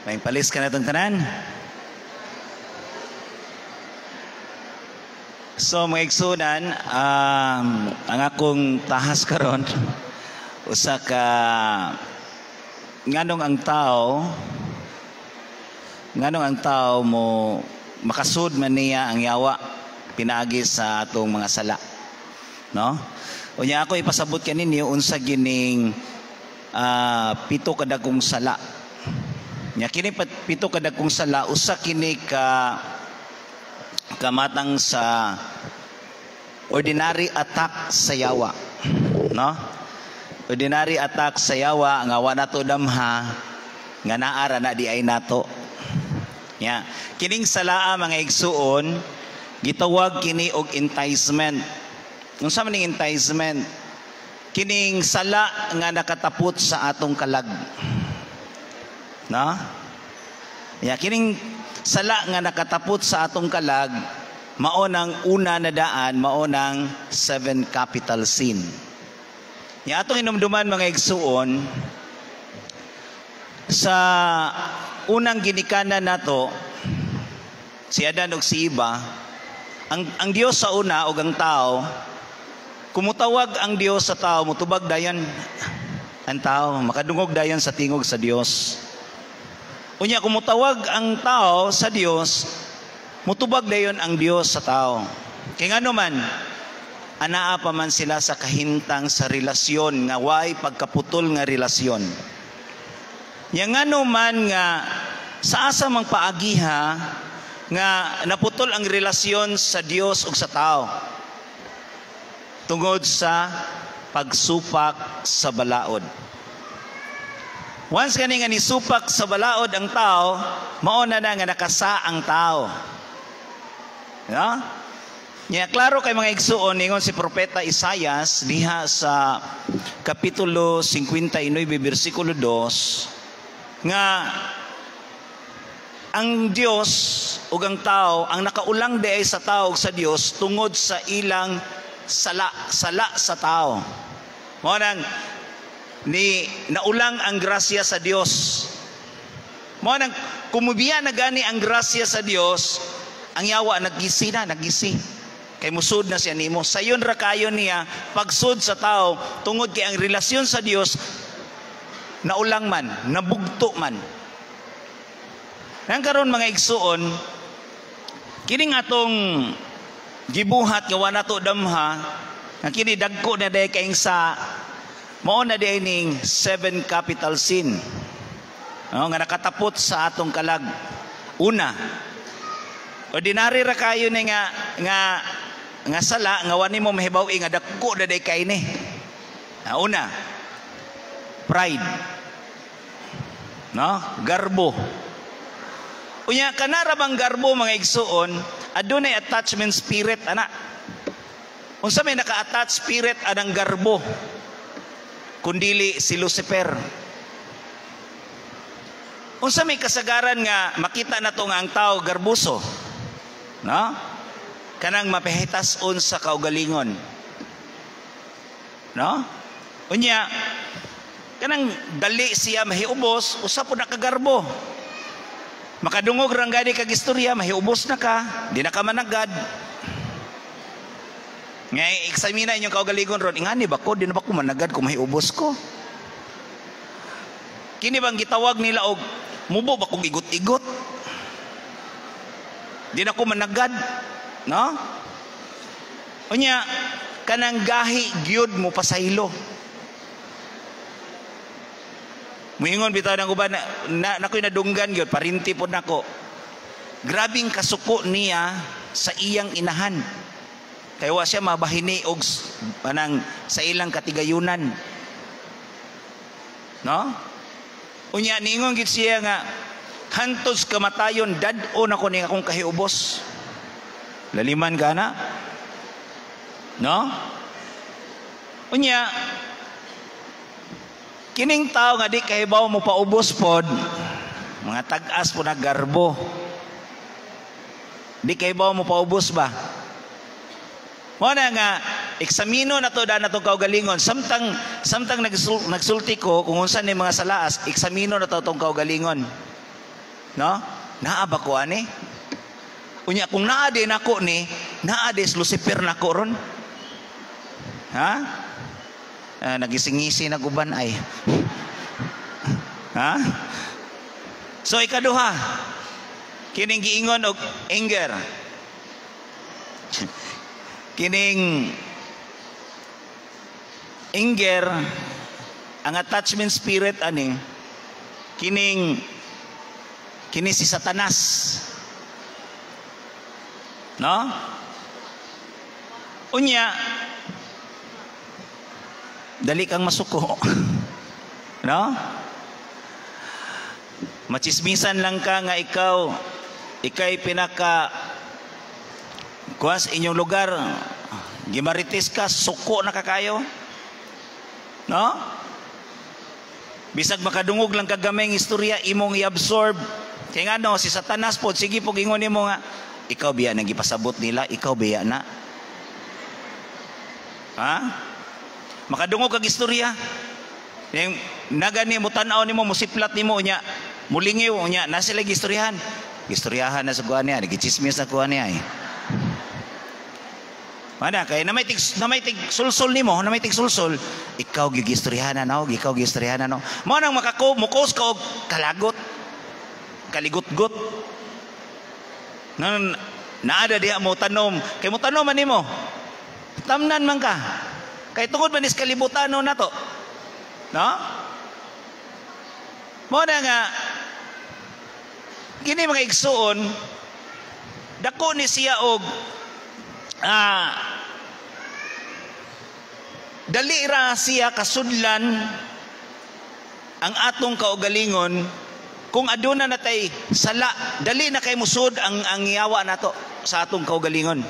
May palis ka na itong tanan. So mga igsunan, ang akong tahas karon usa ka nganong ang tao mo makasud man niya ang yawa pinaagi sa atong mga sala, no? Unya ako ipasabot kaninyo unsa gining pito ka dagkong sala. Nya kini pito ka dagkong sala usa kini ka kamatang sa ordinary attack sa yawa, no? Ordinary attack sa yawa nga wa nato damha nga naara na di ay nato. Ya. Kining salaa, mga igsuon, gitawag kini og enticement. Unsa man ning enticement? Kining sala nga nakatapot sa atong kalag. No? Ya, kining sala nga nakatapot sa atong kalag, mao nang una na daan, mao nang seven capital sin. Ya, atong inumduman, mga igsuon, sa unang ginikanan nato, si Adan ug si Eva, ang Dios sa una ug ang tao, kumutawag ang Dios sa tao, mutubag dayon ang tao, makadungog dayon sa tingog sa Dios. Unya kumutawag ang tao sa Dios, mutubag dayon ang Dios sa tao. Kay ngano man, anaa pa man sila sa kahintang sa relasyon nga way pagkaputol nga relasyon. Nya ngano man nga sa asa mang paagiha nga naputol ang relasyon sa Dios ug sa tao? Tungod sa pagsupak sa balaod. Once kani nga nisupak sa balaod ang tao, mao na na nga nakasa ang tao. No? Nya klaro kay, mga igsuon, ningon si Propeta Isayas diha sa kapitulo 59 bersikulo 2 nga ang Dios ug ang tao, ang nakaulang diay sa tao ug sa Dios tungod sa ilang sala, sala sa tao. Mao nang ni naulang ang grasya sa Dios. Mao nang kumubiya na gani ang grasya sa Dios, ang yawa naggisi na, naggisi. Kay musud na siya nimo. Sayon ra kayo niya pagsud sa tao tungod kay ang relasyon sa Dios naulang man, nabugto man. Nang karon, mga igsuon, kining atong gibuhat nga wa nato damha, nga kini dagko na day kaing sa mao na day ning seven capital sin. No, nga nakatapot sa atong kalag. Una, ordinary ra kayo ni nga nga nga sala nga wa nimo mahibaw nga dagko na day kay ni. Ah, una, pride. No? Garbo. Unya kanara bang garbo, mga igsuon, adunay attachment spirit ana. Unsa may naka-attach spirit anang garbo? Kundili si Lucifer. Unsa may kasagaran nga makita na to nga ang tao garbuso? No? Kanang mapahitas-on sa kaugalingon. No? Unya kanang dali siya mahiubos, usa po nakagarbo. Makadungog rang gani kag istorya, mahiubos na ka, di na ka managad. Nga eksamina inyong kaugalingon ron, ingani ba ko, di na ba ko managad kung mahiubos ko? Kini bang gitawag nila og mubo ba kong igot-igot? Di na ko managad, no? Unya kanang gahi gyud mo pasaylo. Muingon bitaw ng uban na, na nakoy nadunggan gyud, parinti pod nako. Grabing kasuko niya sa iyang inahan. Kay wa siya mabahini og anang sa ilang katigayunan. No? Unya niingon gid siya nga hantos kamatayon dad-on ako ning akong kahiubos. Laliman ka na? No? Unya kining tao nga di kahibaw mo paubos pod, mga tag-as po na garbo. Di kahibaw mo paubos ba? Mo na nga eksamino na to daan natong kaugalingon. Samtang nagsulti ko kung unsa ni mga salaas, eksamino na to tong kaugalingon. No? Naa ba ko ani? Unya kung naa di nako ni, naa di Lucifer nako ron. Ha? Ah, nagising-ngisi na guban ay. Ha? So ikaduha, kining giingon og anger. Kining anger, ang attachment spirit ani, kining kini si Satanas. No? Unya dali kang masuko. No? Machismisan lang ka nga ikaw Ikay pinaka kuas inyong lugar, gimarites ka, suko na kakayo. No? Bisag makadungog lang kagamay istorya, imong i-absorb. Kaya nga no, si Satanas po, sige po, ingon nimo nga, ikaw biya nang gipasabot nila, ikaw biya na. Ha? Makadungog kag istorya. Yung nagani mo tan-aw nimo, musiplat nimo nya, mulingiw nya, na sila gistoryahan. Gistoryahan na sa kuan niya, gichismis na kuan niya eh. Mana kay na may tig sulsul nimo, na may tig sulsul, ikaw gigistoryahan na no, ikaw gistoryahan na no. Mo nang makako mukos ka og kalagot. Kaligutgot. Nan naada diha mo tanom, kay mo tanom man nimo. Tamnan man ka. Kay tungod man is kalibutan no nato. No? Mo na nga kini, mga igsuon, dako ni siya og dali ra siya kasudlan ang atong kaugalingon. Kung aduna na tay sala, dali na kay musud ang yawa nato sa atong kaugalingon.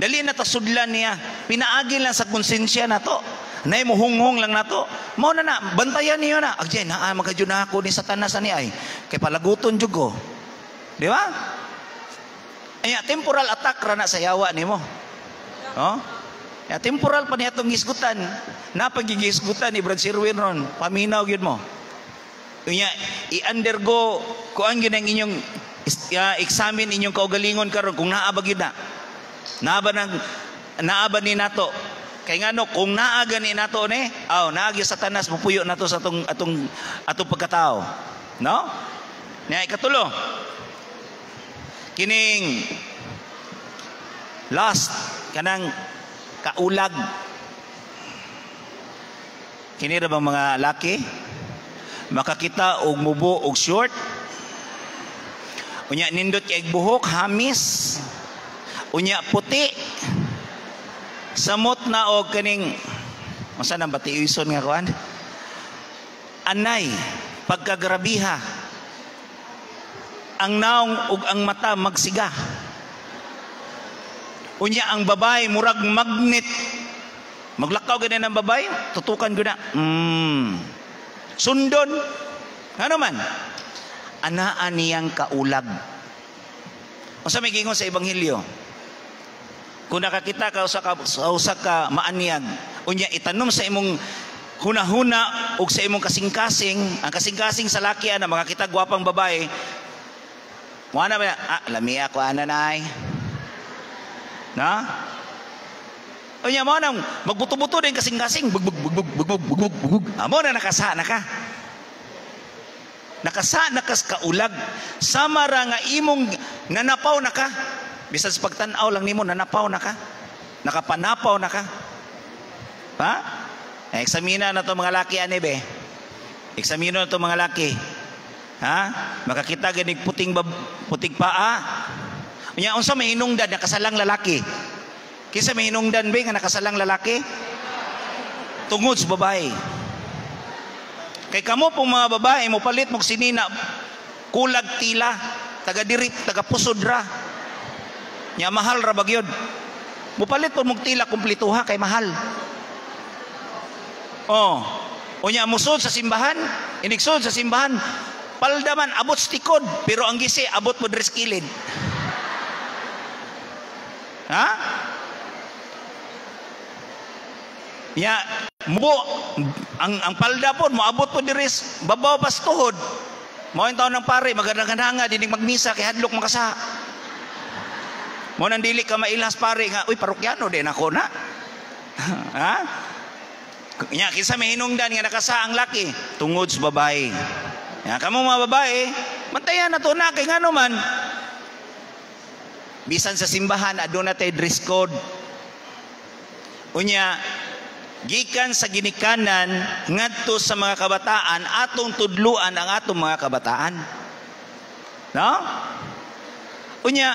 Dali na ta sudlan niya, pinaagi lang sa konsensya nato, nay muhunghong lang nato. Mao na na bantayan niyo na agjay naa magkadyo na ako ni Satanas ani ay kay palaguton jud ko, di ba? Ay, temporal attack ra na sa yawa nimo. Oh? Ya, temporal pa niya itong gisgutan. Napagigisgutan ni Brad Sirwin ron. Paminaw gyud mo. Unya, i-undergo kuan gyud ang inyong examine inyong kaugalingon karon kung naa ba gyud na. Naa ba nang naa ba ni nato? Kay ngano kung naa gani nato ni, aw naa gyud Satanas mupuyo nato sa atong pagkatao. No? Nya ikatulo. Kining last, kanang kaulag. Kini ra bang mga laki makakita og mubo og short, unya nindot kay buhok, hamis, unya puti, samot na og kaning unsa nang batiison nga kuan, anay pagkagrabiha ang naong ug ang mata magsiga. Unya ang babae murag magnet. Maglakaw gani ng babae, tutukan ko na. Sundon. Ano man? Anaa niyang kaulag. Unsa may gingon sa Ebanghelyo? Kung nakakita ka sa usa ka maanyag, unya itanom sa imong hunahuna ug sa imong kasing-kasing, ang kasing-kasing sa laki ana makakita gwapang babae, mo na ba, ah, lamia ko ana nay. Na? Unya mo nang magbuto-buto din kasing-kasing, bugbug bugbug bugbug bugbug bugbug. Amo na nakasa na ka. Nakasa na kas kaulag. Sama ra nga imong nanapaw na ka. Bisan sa pagtan-aw lang nimo, nanapaw na ka. Nakapanapaw na ka. Ha? Eh, eksamina na to mga laki ani be. Eksamina na to mga laki. Ha? Makakita ganig puting paa. Unya unsa may hinungdan nakasalang lalaki? Kinsa may hinungdan be nga nakasalang lalaki? Tungod sa babae. Kay kamo pong mga babae mo palit mog sinina kulag tila, taga diri, taga pusod ra. Nya mahal ra bagyod. Mupalit po mog tila kumplituha kay mahal. Oh. Unya musod sa simbahan, inigsod sa simbahan, palda man abot sa tikod, pero ang gisi abot mo diri sa kilid. Ha? Ya, mo ang palda po moabot po diri babaw pas tuhod. Mao yung taon ng pare magandang dining magmisa kay hadlok makasa. Mo nang dili ka mailas pare nga, uy, parokyano din ako na. Ha? Nya kinsa may hinungdan nga nakasa ang laki tungod sa babae. Ya kamo mga babae, bantayan na to na kay ngano man bisan sa simbahan aduna tay dress code. Unya gikan sa ginikanan ngadto sa mga kabataan, atong tudluan ang atong mga kabataan. No? Unya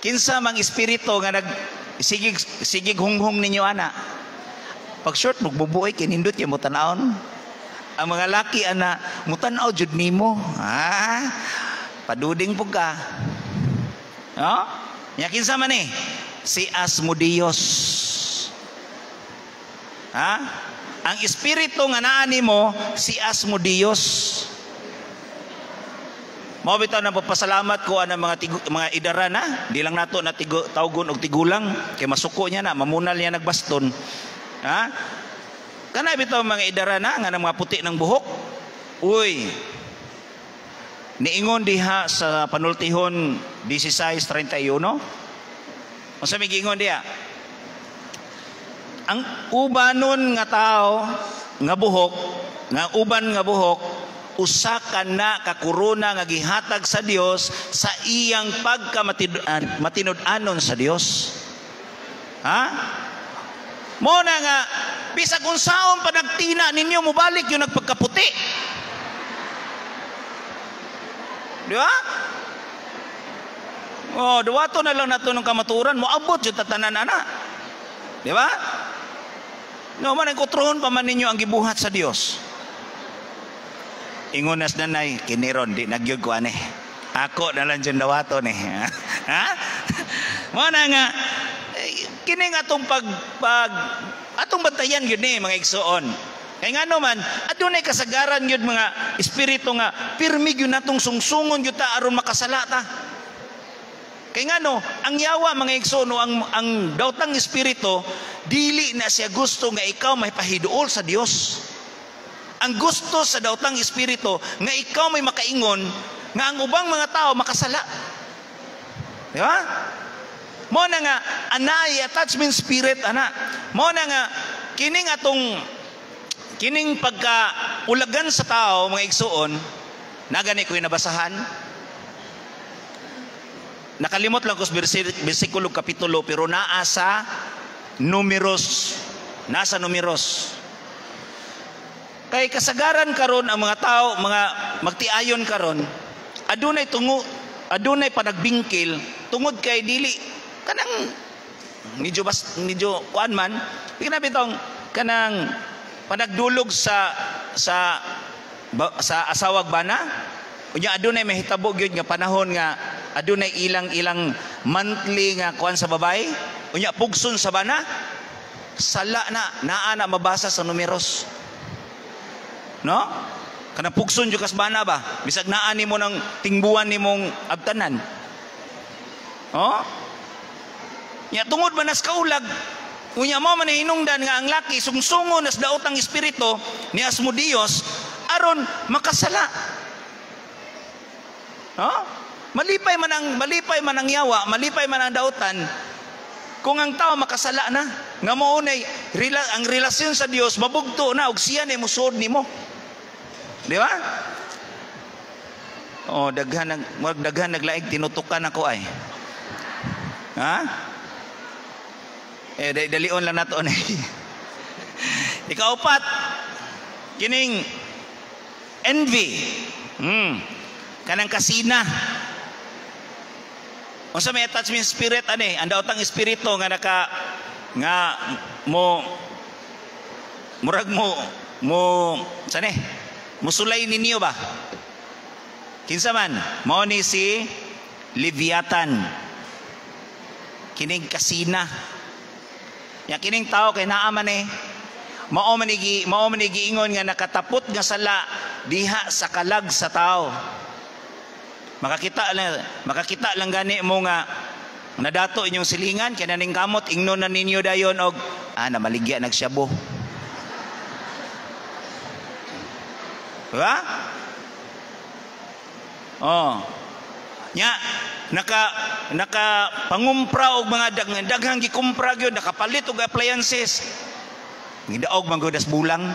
kinsa mang espiritu nga nag sigig sigig hunghong ninyo ana? Pag short magbubuoy kinindot kay mo tan-awon. Ang mga laki ana mutan-aw jud nimo. Ah. Paduding pug ka. No? Nya kinsa man eh? Si Asmodeus. Ha? Ang espiritu nga naa nimo si Asmodeus. Mao bitaw na pagpasalamat ko ana mga mga idara na, di lang nato na tigo, tawgon og tigulang kay masuko niya na, mamunal niya nagbaston. Ha? Kana bitaw mga idara na nga mga puti ng buhok. Uy. Niingon diha sa panultihon 16:31. Unsa may giingon diha? Ang ubanon nga tao nga buhok, nga uban nga buhok, usa ka na ka korona nga gihatag sa Dios sa iyang pagkamatinud-anon sa Dios. Ha? Mo na nga bisag unsaon pa nagtina ninyo, mobalik yung nagpagkaputi. Di ba? Oh, duwato na lang nato ng kamaturan, moabot yung tatanan ana. Di ba? No man ang kutrohon pa man ninyo ang gibuhat sa Dios. Ingon nas nanay, kiniron di nagyud ko ani. Ako na lang dyan dawato ni. Ha? Mo na nga kini nga atong pag pag atong bantayan gyud ni mga igsoon. Kay ngano man adunay kasagaran gyud mga espiritu nga pirmi gyud natong sungsungon gyud ta aron makasala ta. Kay ngano ang yawa mga igsoon o ang daotang espiritu dili na siya gusto nga ikaw mahipahiduol sa Dios. Ang gusto sa daotang espiritu nga ikaw may makaingon nga ang ubang mga tao makasala. Di ba? Mo na nga anay attachment spirit ana. Mo na nga kining atong kining pagka ulagan sa tao mga igsuon, nagani ko nabasahan. Nakalimot lang ko sa bersikulo kapitulo pero naa sa Numeros, nasa Numeros. Kay kasagaran karon ang mga tao, mga magtiayon karon, adunay tungo, adunay panagbingkil tungod kay dili kanang medyo bas medyo kuan man, ginabi tong kanang panagdulog sa sa sa asawag bana. Unya adunay mahitabo gyud nga panahon nga adunay ilang-ilang monthly nga kuan sa babae, unya pugson sa bana, sala na naa na mabasa sa Numeros. No? Kanang pugson jud kas bana ba? Bisag naa nimo ng tingbuan nimong abtanan. Oh? Nya tungod ba nas kaulag, unya mo man hinungdan nga ang laki sungsungon nas daotang espiritu ni Asmodeus aron makasala. Oh? Malipay man ang yawa, malipay man ang daotan kung ang tao makasala na. Nga mao nay ang relasyon sa Dios mabugto na og siya ni musuod nimo. Di ba? Oh, daghan naglaig tinutukan ako ay. Ha? Eh dalion lang nato ni. Ikaupat, kining envy. Kanang kasina. Unsa may attachment spirit ani? Ang daotang espiritu nga naka nga mo murag mo mo sane? Musulay ninyo ba? Kinsa man? Mao ni si Leviathan. Kining kasina. Ya kining tao kay naa man eh. Mao man ni giingon nga nakatapot nga sala diha sa kalag sa tao. Makakita lang gani mo nga nadato inyong silingan kay naning kamot ingnon na ninyo dayon og namaligya nagsyabo. Diba? Oh. Nya naka pangumpra og mga daghang gikumpra gyud, nakapalit og appliances. Gidaog man gyud bulang.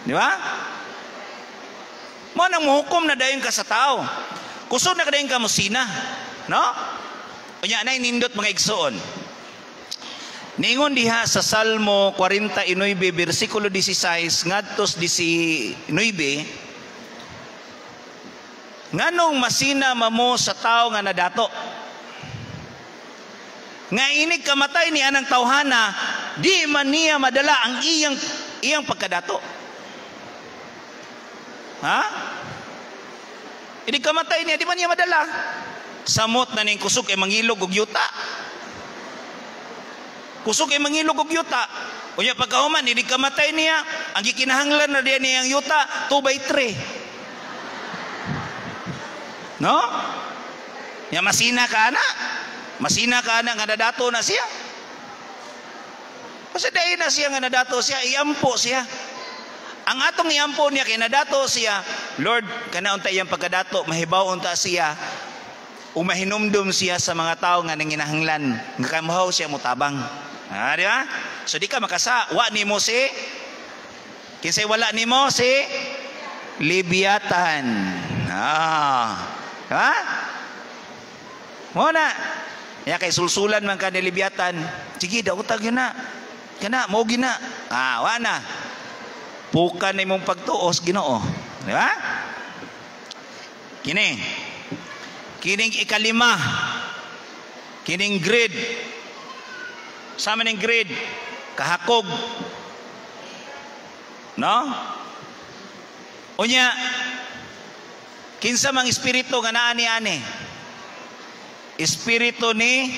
Di ba? Mo nang mohukom na dayon ka sa tao. Kusog na kadayon ka mosina, no? Unya nay nindot mga igsoon. Ningon diha sa Salmo 49 bersikulo 16 ngadto 19, nganong masina mamo sa tao nga nadato? Nga inig kamatay ni anang tawhana, di man niya madala ang iyang pagkadato. Ha? Inig kamatay niya, di ba niya madala? Samot na ning kusog kay mangilog og yuta. Kusog kay mangilog og yuta. Unya pagkahuman, inig kamatay niya, ang gikinahanglan na diya niyang yuta, 2 by 3. No? Ya masina ka ana. Masina ka ana nga nadato na siya. Kasi dahil na siya nga nadato siya, iampo siya. Ang atong iampo niya kay nadato siya, Lord, kana unta iyang pagkadato, mahibaw unta siya, ug mahinumdum siya sa mga tao nga nanginahanglan, nga kamuhaw siya mutabang. Ah, di ba? So di ka makasa, wa nimo si kinsay wala nimo si Leviathan. Ah. Ha? Mo na. Ya kay sulsulan man ka ni Leviathan. Sige, daotag yun na. Kana, mo gina. Ah, wa na. Pukan na imong pagtuos Ginoo. Di ba? Kini. Kining ikalima. Kining greed. Sa man ning greed? Kahakog. No? Unya, kinsa mang espiritu nga naa ni ani? Espiritu ni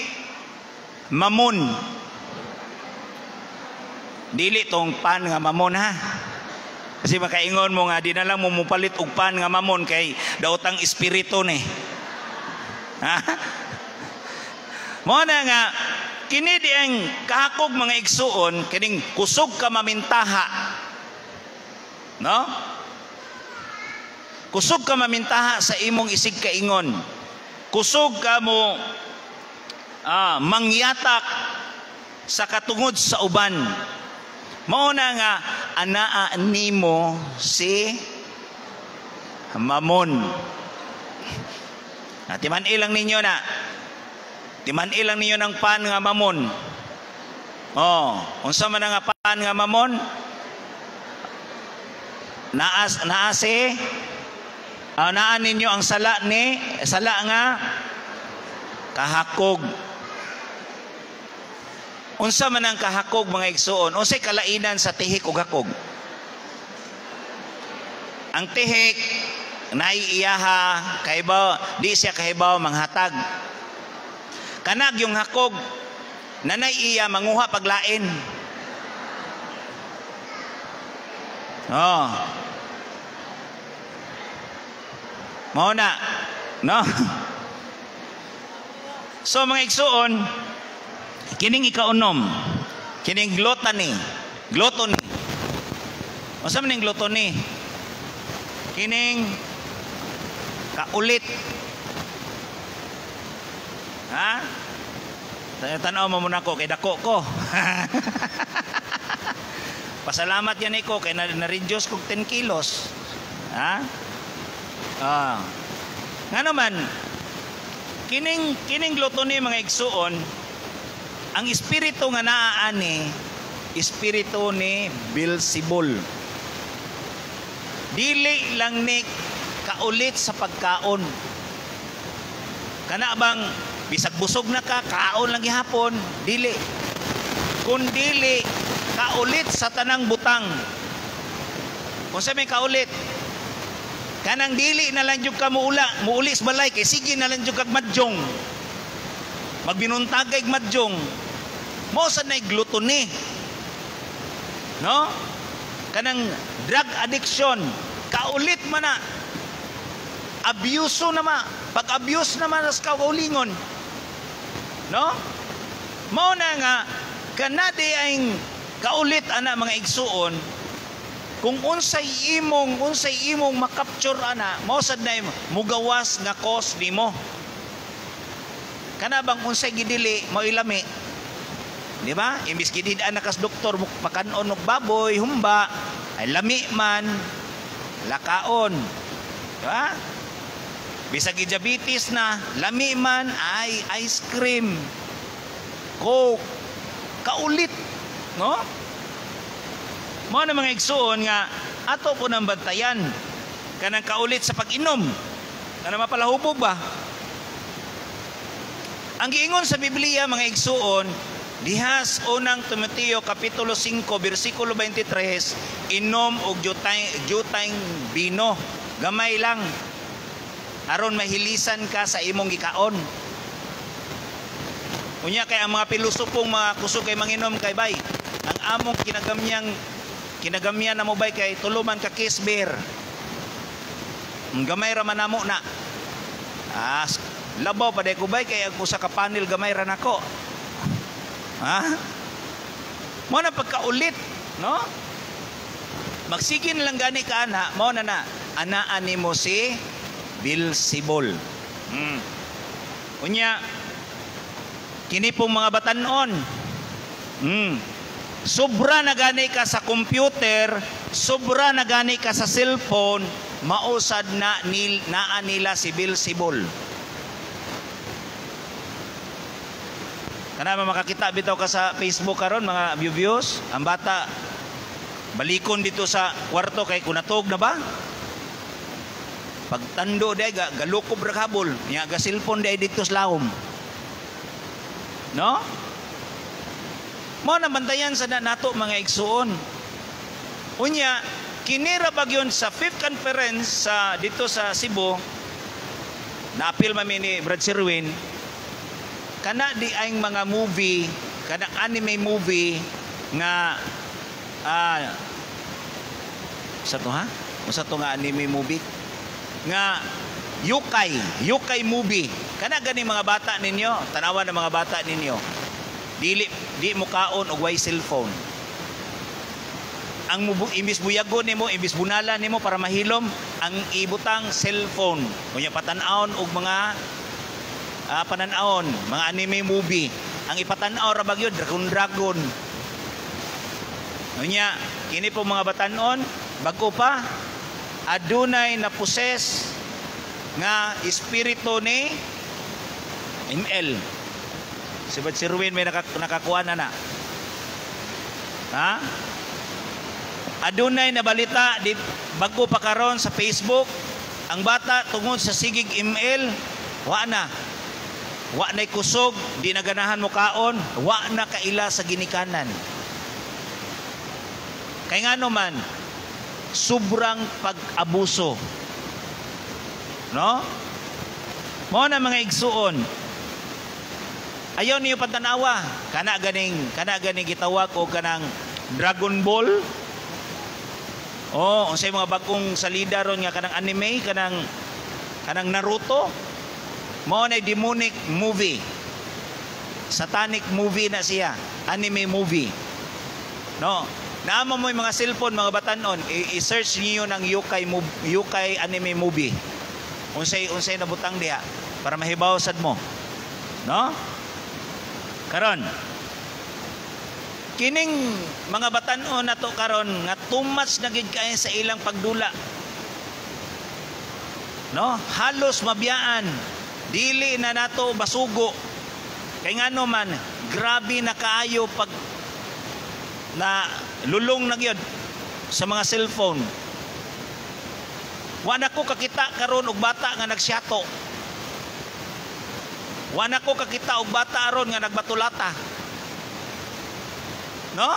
Mamon. Dili tong pan nga mamon ha. Kasi makaingon mo nga di na lang mo mupalit og pan nga mamon kay daotang espiritu ni. Ha? Mo na nga kini di ang kahakog, mga igsuon, kining kusog ka mamintaha. No? Kusog ka mamintaha sa imong isig kaingon. Kusog ka mo mangyatak sa katungod sa uban. Mao na nga anaa nimo si Mamon. Na timan ilang ninyo na. Timan ilang ninyo ng pan nga mamon. Oh, unsa man nga pan nga mamon? Naas naase naa ninyo ang sala ni sala nga kahakog. Unsa man ang kahakog, mga igsuon? Unsay kalainan sa tihik ug hakog? Ang tihik naiiyaha kahibaw, di siya kahibaw manghatag. Kanag yung hakog nanay iya manguha paglain. Oh. Mao na, no? So mga igsuon, kining ikaunom, kining gluttony, gluttony. Unsa man ning gluttony? Kining kaulit. Ha? Tanaw mo muna ko kay dako ko. Pasalamat yan ko kay na-reduce kog 10 kilos. Ha? Ah. Nga naman, kining gluttony, mga igsuon, ang espiritu nga naa ani, espiritu ni Beelzebul. Dili lang ni kaulit sa pagkaon. Kana bang bisag busog na ka, kaon lang gihapon, dili. Kun dili kaulit sa tanang butang. Kung sa may kaulit, kanang dili na lang jud ka muula, muuli sa balay kay sige na lang jud kag madjong. Magbinuntag kay madjong. Mao sad nay gluttony. No? Kanang drug addiction, kaulit man na. Abuso na ma. Pag-abuse naman sa kaulingon. No? Mao na nga kanadi ang kaulit ana, mga igsuon, kung unsay imong makapture ana, mao sad na mugawas nga cause nimo. Kana bang unsay gidili mao ilami, di ba? Imbis gidid-an na kas doktor mo pakanon og baboy humba, ay lami man lakaon, di ba? Bisag diabetes na, lami man ay ice cream, Coke, kaulit, no? Mao na, mga igsuon, nga ato po ng bantayan kanang kaulit sa pag-inom, kanang mapalahubog ba. Ang giingon sa Biblia, mga igsuon, dihas unang Timoteo kapitulo 5 bersikulo 23, inom og jutay, jutay bino, gamay lang. Aron mahilisan ka sa imong gikaon. Unya kay ang mga pilosopong mga kusog kay manginom kay, bay, ang among kinagamyang kinagamyan na mo, bay, kay tuluman ka case beer. Ang gamay ra man namo na. Ah, labaw pa ko, bay, kay ang usa ka panel gamay ra nako. Ha? Mo na pagkaulit, no? Magsige na lang gani ka ana, mao na na anaan nimo si Beelzebul. Unya kini pong mga batanon. Sobra na gani ka sa computer, sobra na gani ka sa cellphone, mausad na naa nila si Beelzebul. Kana makakita bitaw ka sa Facebook karon, mga views, ang bata balikon dito sa kwarto kay kunatog na ba? Pagtando day galukob ra kabol, nya ga cellphone day dito sa lahom. No? Mao na bantayan sa nato, mga igsuon. Unya kinira bagyon sa fifth conference sa dito sa Cebu, naapil mami ni Brad Sirwin, kana di ang mga movie, kana anime movie nga sa to ha? Usa to nga anime movie nga yokai movie. Kana gani mga bata ninyo, tanawan ng mga bata ninyo. Dili di mo kaon og way cellphone. Ang imbis buyagon nimo, imbis bunalan nimo para mahilom, ang ibutang cellphone. Unya patan-awon og mga panan-awon, mga anime movie. Ang ipatan-aw ra bagyo Dragon Dragon. Unya kini po mga batan-on, bag-o pa adunay na poses nga espiritu ni ML. Si Brad Sirwin may nakakuha na na. Ha? Adunay na balita di bago pa karon sa Facebook, ang bata tungod sa sigig ML, wa na. Wa na'y kusog, di na ganahan mo kaon, wa na kaila sa ginikanan. Kay ngano man, sobrang pag-abuso. No? Mao na, mga igsuon. Ayaw niyo pantanawa. Kana ganing gitawag og kanang Dragon Ball. Oh, unsay mga bagong salida ron nga kanang anime, kanang Naruto. Mao na demonic movie. Satanic movie na siya, anime movie. No? Naama mo yung mga cellphone, mga batanon, i-search niyo ng yokai anime movie. Unsay nabutang diha para mahibaw sad mo. No? Karon, kining mga batan-on nato karon nga too much na gid kay sa ilang pagdula. No? Halos mabiyaan. Dili na nato basugo. Kay ngano man, grabe na kaayo pag na lulong na gyud sa mga cellphone. Wa na ko kakita karon og bata nga nagsyato. Wa na ko kakita og bata aron nga nagbatulata. No?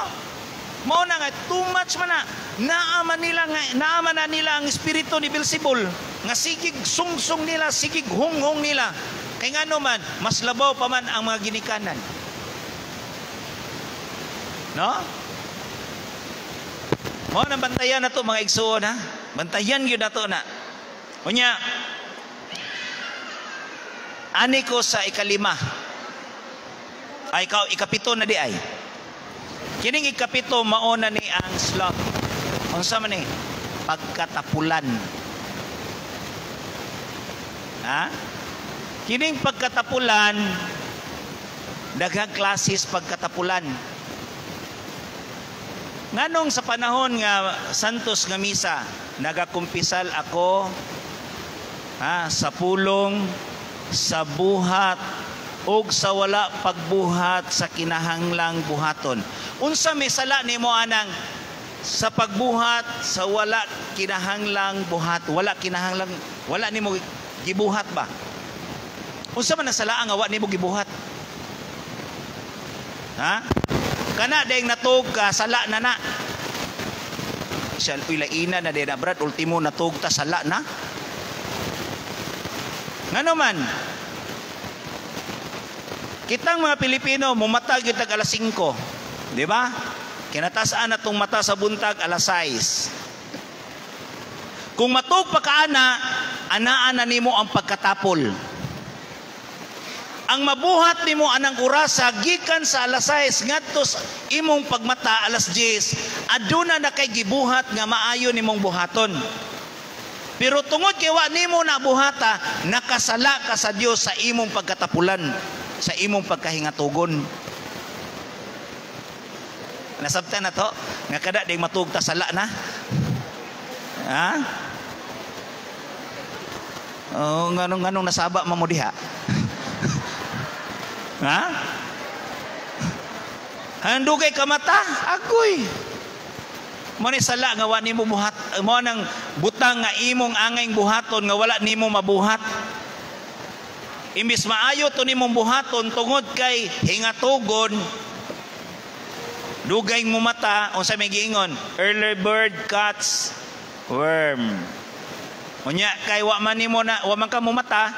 Mao na nga too much man na. Naa man na nila ang espiritu ni Beelzebul nga sigig sungsong nila, sigig hunghong nila. Kay ngano man, mas labaw pa man ang mga ginikanan. No? Mao nang bantayan nato, mga igsuon, ha. Bantayan gyud nato na. Unya ani ko sa ikalima. Ay, ikaw, ikapito na di ay. Kining ikapito, mao na ni ang sloth. Unsa man ni? Pagkatapulan. Ha? Kining pagkatapulan, daghang klases pagkatapulan. Nganong sa panahon nga Santos nga misa, nagakumpisal ako, ha, sa pulong, sa buhat ug sa wala pagbuhat sa kinahanglang buhaton. Unsa may sala nimo anang sa pagbuhat sa wala kinahanglang buhat, wala kinahanglang, wala nimo gibuhat ba? Unsa man ang sala nga wa nimo gibuhat? Ha? Kana dayeng natug ka, sala na na. Siya, uy, laina na din na, Brad, ultimo natug ta, sala na. Ngano man? Kitang mga Pilipino mumata gyud tag alas 5. Di ba? Kinatas-an na tong mata sa buntag alas 6. Kung matug pa ka ana, anaan na nimo ang pagkatapol. Ang mabuhat nimo anang orasa gikan sa alas 6 ngadto sa imong pagmata alas 10, aduna na kay gibuhat nga maayo nimong buhaton. Pero tungod kay wa nimo na buhata, nakasala ka sa Dios sa imong pagkatapulan, sa imong pagkahingatugon. Nasabtan na to nga kada ding matug ta, sala na. Ha? Oh, nganong nganong nasaba man mo diha? Ha? Handugay ka mata, agoy. Mo ni sala nga wa nimo buhat, mo nang butang nga imong angay buhaton nga wala nimo mabuhat. Imbis maayo to nimong buhaton, tungod kay hingatugon, dugay mo mata, unsa may giingon? Early bird catch worm. Unya kay wa man nimo na wa man ka mo mata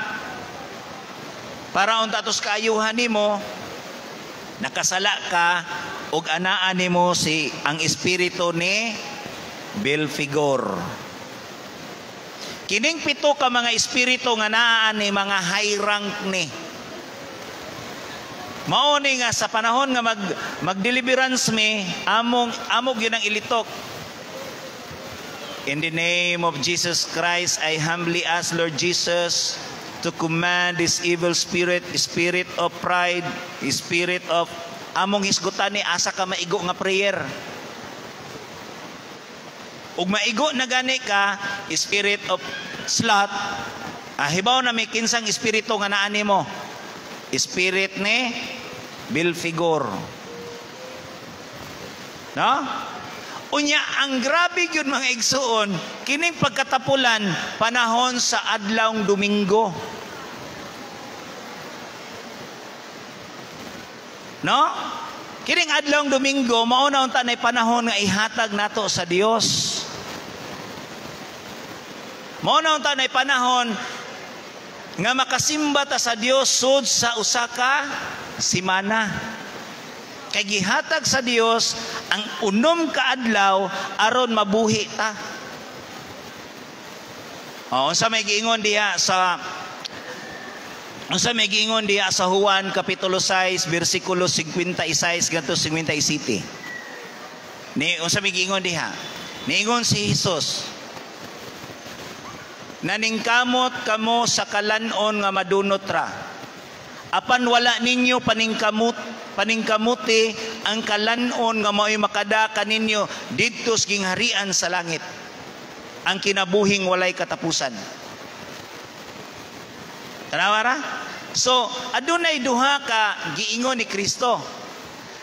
para unta tos kaayuhan nimo, nakasala ka ug anaa nimo si ang espiritu ni Belphegor. Kining pito ka mga espiritu nga naa ni, mga high rank ni. Mao ni nga sa panahon nga mag deliverance mi, among amo gyud ang ilitok. "In the name of Jesus Christ, I humbly ask Lord Jesus to command this evil spirit, spirit of pride, spirit of," among hisgutan ni asa ka maigo nga prayer. Ug maigo na gani ka, spirit of sloth, hibaw na may kinsang espiritu nga naa nimo. Spirit ni Belphegor. No? Unya, ang grabe gyud, mga igsuon, kining pagkatapulan panahon sa adlawng Domingo. No? Kining adlawng Domingo mao na unta nay panahon nga ihatag nato sa Dios. Mao na unta nay panahon nga makasimba ta sa Dios sud sa usa ka simana. Kay gihatag sa Dios ang 6 ka adlaw aron mabuhi ta. Oh, unsa may giingon diha sa Juan kapitulo 6 bersikulo 56 ngadto 57? Ni unsa may giingon diha? Niingon si Jesus, "Naningkamot kamo sa kalan-on nga madunot ra. Apan wala ninyo paningkamuti ang kalan-on nga mao'y makada kaninyo didto sa gingharian sa langit, ang kinabuhing walay katapusan." Tanawa ra? So, adunay duha ka giingon ni Kristo.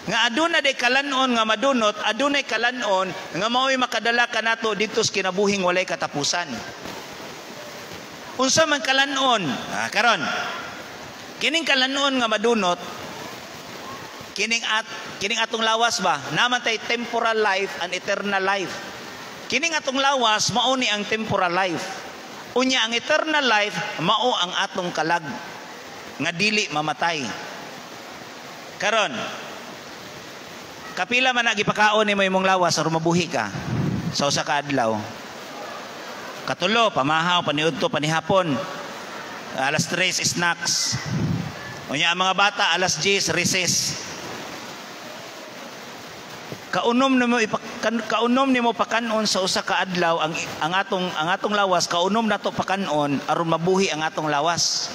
Nga aduna day kalan-on nga madunot, adunay kalan-on nga mao'y makadala kanato didto sa kinabuhing walay katapusan. Unsa man kalan-on? Karon. Kining kalan-on nga madunot, kining atong lawas ba? Naman tay temporal life and eternal life. Kining atong lawas mao ni ang temporal life. Unya ang eternal life mao ang atong kalag nga dili mamatay. Karon, kapila man na gipakaon nimo imong lawas aron mabuhi ka sa usa ka adlaw? Katulo, pamahaw, paniudto, panihapon. Alas 3 snacks. Unya ang mga bata alas 10 recess. Kaunom nimo pakanon sa usa ka adlaw ang atong lawas, kaunom nato pakanon aron mabuhi ang atong lawas.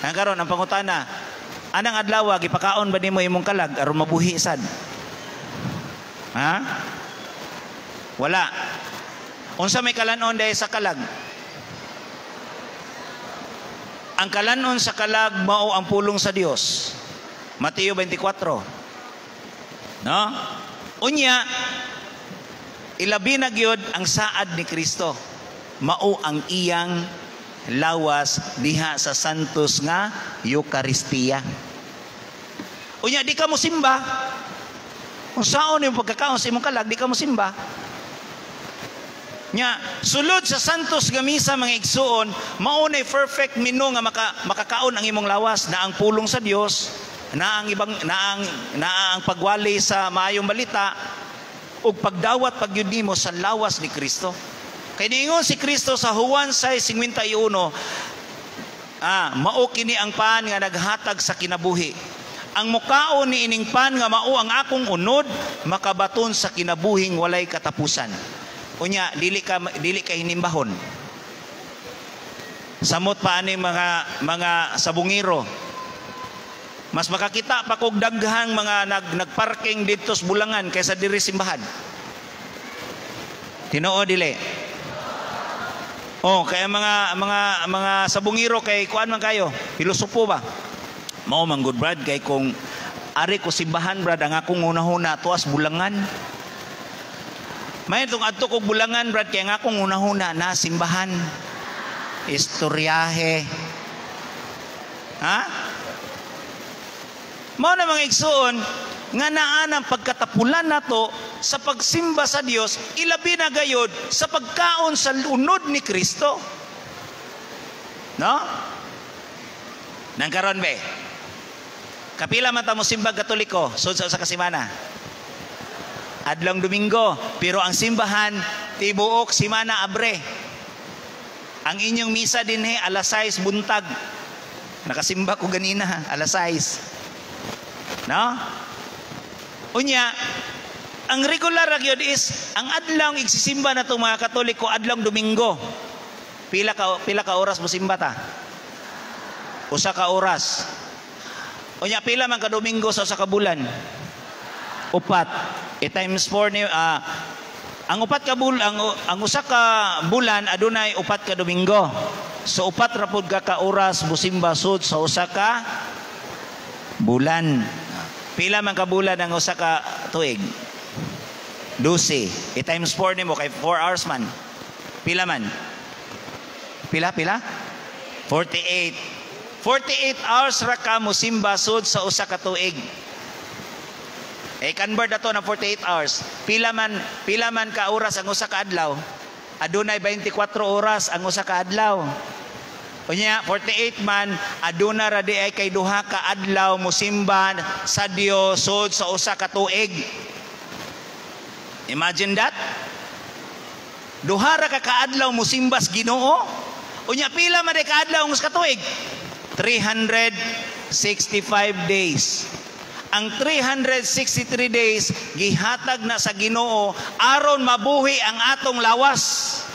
Ang karon ang pangutana, anang adlaw gipakaon ba nimo imong kalag aron mabuhi sad? Ha? Wala. Unsa may kalanon dahil sa kalag? Ang kalanon sa kalag mao ang pulong sa Dios. Mateo 24. No? Unya, ilabi na gyud ang saad ni Kristo. Mao ang iyang lawas diha sa santos nga Eukaristiya. Unya, di ka mo simba. Kung saon yung pagkakaon sa imong kalag, di ka mo simba. Nya, sulod sa Santos nga misa, mga igsuon, mao nay perfect menu nga makakaon ang imong lawas na ang pulong sa Dios, na ang ibang na ang pagwali sa maayong balita ug pagdawat pagyud nimo sa lawas ni Kristo. Kay niingon si Kristo sa Juan 6:51, mao kini ang pan nga naghatag sa kinabuhi. Ang mukaon ni ining pan nga mao ang akong unod, makabaton sa kinabuhing walay katapusan. Unya dili ka hinimbahon. Samot pa ani mga sabungiro. Mas makakita pa kog daghang mga nagparking didto sa Bulangan kaysa diri simbahan. Tinuod dili? Oh, kaya mga sabungiro kay kuan man kayo, pilosopo ba? Mao man gud, Brad, kay kung ari ko simbahan, Brad, ang akong hunahuna tuas Bulangan. May itong adto kog Bulangan, Brad, kay ang akong hunahuna na simbahan. Istoryahe. Ha? Mao na, mga igsuon, nga naa ang pagkatapulan nato sa pagsimba sa Dios, ilabi na gayod sa pagkaon sa unod ni Kristo. No? Nang karon be. Kapila man ta mo simba Katoliko sud sa usa ka semana? Adlong Domingo, pero ang simbahan tibuok simana abre. Ang inyong misa dinhi alas 6 buntag. Nakasimba ko ganina alas 6. No? Unya, ang regular ra gyud is ang adlaw igsisimba na mga Katoliko, adlong Domingo. Pila ka oras mo simba ta? Usa ka oras. Unya, pila man ka Domingo sa usa ka bulan? Upat. E times 4 ni ang upat ka bul ang usa ka bulan adunay 4 ka Domingo. So 4 ra pud ka oras musimba sud sa usa ka bulan. Pila man ka bulan ang usa ka tuig? 12. E times 4 nimo kay 4 hours man. Pila man? Pila pila? 48. 48 hours ra ka musimba sud sa usa ka tuig. Eh convert ato na 48 hours. Pila man ka oras ang usa ka adlaw? Adunay 24 oras ang usa ka adlaw. Unya 48 man, aduna ra di ay kay 2 ka adlaw musimba sa Dios sud sa usa ka tuig. Imagine that. 2 ra ka kaadlaw musimba sa Ginoo. Unya pila man di ka adlaw ang usa ka tuig? 365 days. Ang 363 days gihatag na sa Ginoo aron mabuhi ang atong lawas.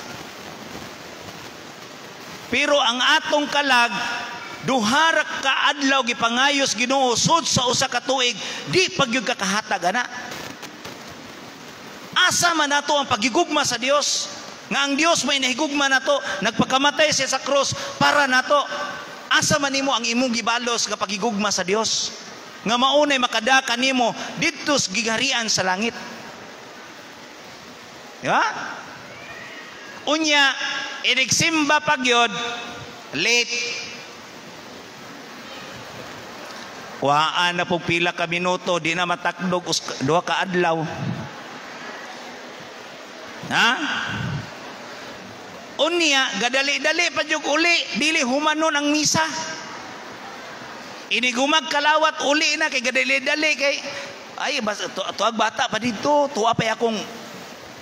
Pero ang atong kalag, 2 ra ka adlaw gipangayos Ginoo sud sa usa ka tuig, di pagyud ka kahatag ana. Asa man nato ang pagigugma sa Dios? Nga ang Dios may nahigugma nato, nagpakamatay siya sa cross para nato. Asa man nimo ang imong gibalos nga pagigugma sa Dios? Nga maunay makadaka nimo didto sa giharian sa langit. Di ba? Unya, inigsimba pagyod, late. Kuhaan na po pila ka minuto, di na matakdog 2 ka adlaw. Ha? Unya, gadali-dali pa jud uli, dili humanon ang misa. Inigumag kalawat uli na kay gadali-dali kay ay bas tuag bata pa didto, tuwa pa akong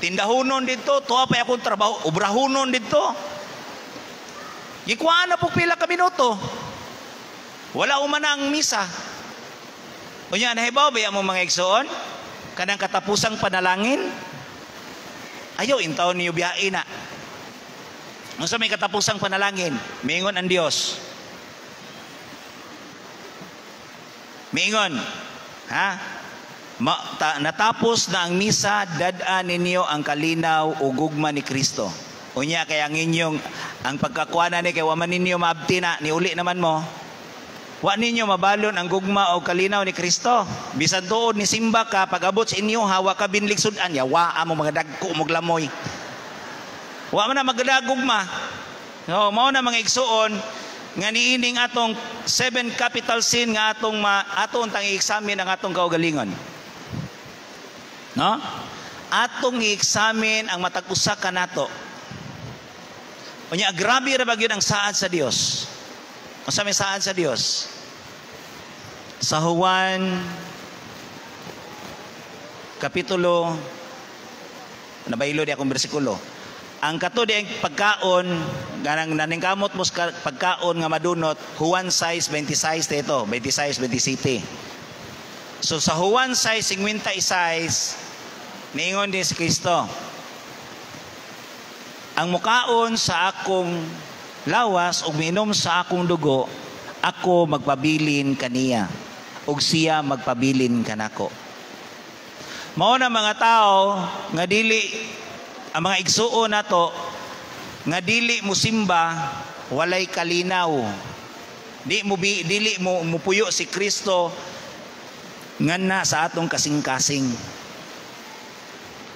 tindahonon didto, tuwa pa akong trabaho, obrahonon didto. Gikuhaan na po pila ka minuto. Wala umana ang misa. Unya, nahibaw ba mo, mga igsoon? Kanang katapusang panalangin? Ayaw, intawon niyo biyahe na. Unsa may katapusang panalangin? Miingon ang Dios. Miingon. Ha? Natapos na ang misa, dad-an ninyo ang kalinaw o gugma ni Kristo. Unya kay ang inyong ang pagkakuha na ni kay wa man ninyo maabti na niuli naman mo. Wa ninyo mabalon ang gugma o kalinaw ni Kristo. Bisan tuod ni simba ka, pag-abot sa inyo hawa ka binligsud-an ya wa amo mga dagko mo glamoy. Wa man na magdagugma. No, mao na, mga igsuon, nga niining atong seven capital sin nga atong aton tang i-examine ang atong kaugalingon. No? Atong i-examine ang matag usa kanato. Unya, grabe ra ba gyud ang saad sa Dios? Unsa may saad sa Dios? Sa Juan kapitulo, nabaylo di akong bersikulo. Ang kato di ang pagkaon ganang naningkamot mo sa pagkaon nga madunot, Juan 6:26 ito, 26 27. So sa Juan 6:56, niingon din si Kristo, "Ang mukaon sa akong lawas ug minom sa akong dugo, ako magpabilin kaniya ug siya magpabilin kanako." Mao na mga tao nga dili, ang mga igsuon nato nga dili musimba, walay kalinaw. Di mo bi, dili mo mupuyo si Kristo nganna sa atong kasing-kasing.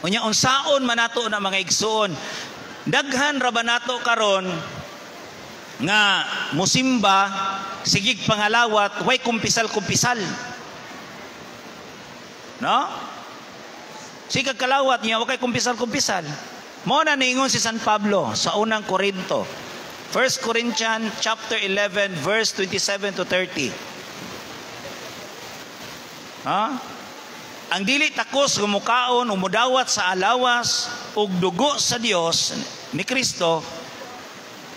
Unya, unsaon man nato na, mga igsuon? Daghan ra ba nato karon nga musimba, sigig pangalawat, way kumpisal-kumpisal? No? Sige kalawat niya, wa kay kumpisal-kumpisal. Mao na niingon si San Pablo sa Unang Korinto. 1 Corinthians chapter 11 verse 27 to 30. Ha? Ang dili takos gumukaon o mudawat sa alawas ug dugo sa Dios ni Kristo,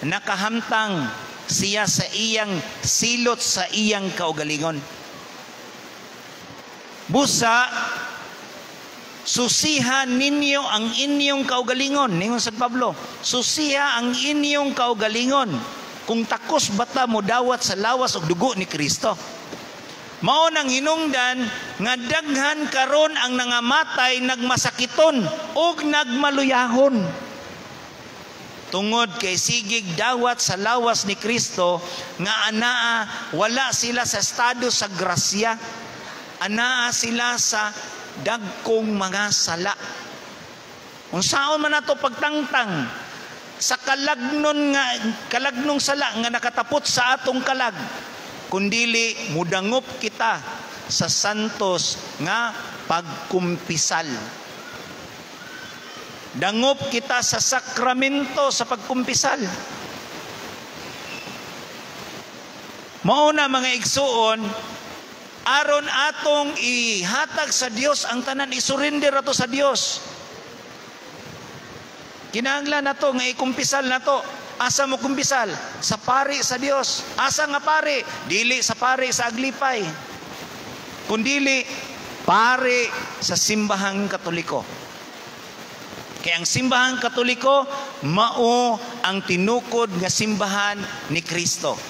nakahamtang siya sa iyang silot sa iyang kaugalingon. Busa susiha ninyo ang inyong kaugalingon, ningon San Pablo. Susiha ang inyong kaugalingon kung takos bata mo dawat sa lawas ug dugo ni Kristo. Mao nang hinungdan nga daghan karon ang nangamatay nagmasakiton ug nagmaluyahon. Tungod kay sigig dawat sa lawas ni Kristo nga anaa wala sila sa estado sa grasya. Anaa sila sa dagkong mga sala. Unsaon man nato pagtangtang sa kalagnon nga kalagnong sala nga nakatapot sa atong kalag, kundili mudangop kita sa santos nga pagkumpisal? Dangop kita sa sakramento sa pagkumpisal. Mao na, mga igsuon, aron atong ihatag sa Dios ang tanan, isurrender ato sa Dios. Kinahanglan nato nga ikumpisal nato. Asa mo kumpisal? Sa pari sa Dios. Asa nga pari? Dili sa pari sa Aglipay, kundili pari sa Simbahang Katoliko. Kaya ang Simbahang Katoliko mao ang tinukod nga simbahan ni Kristo.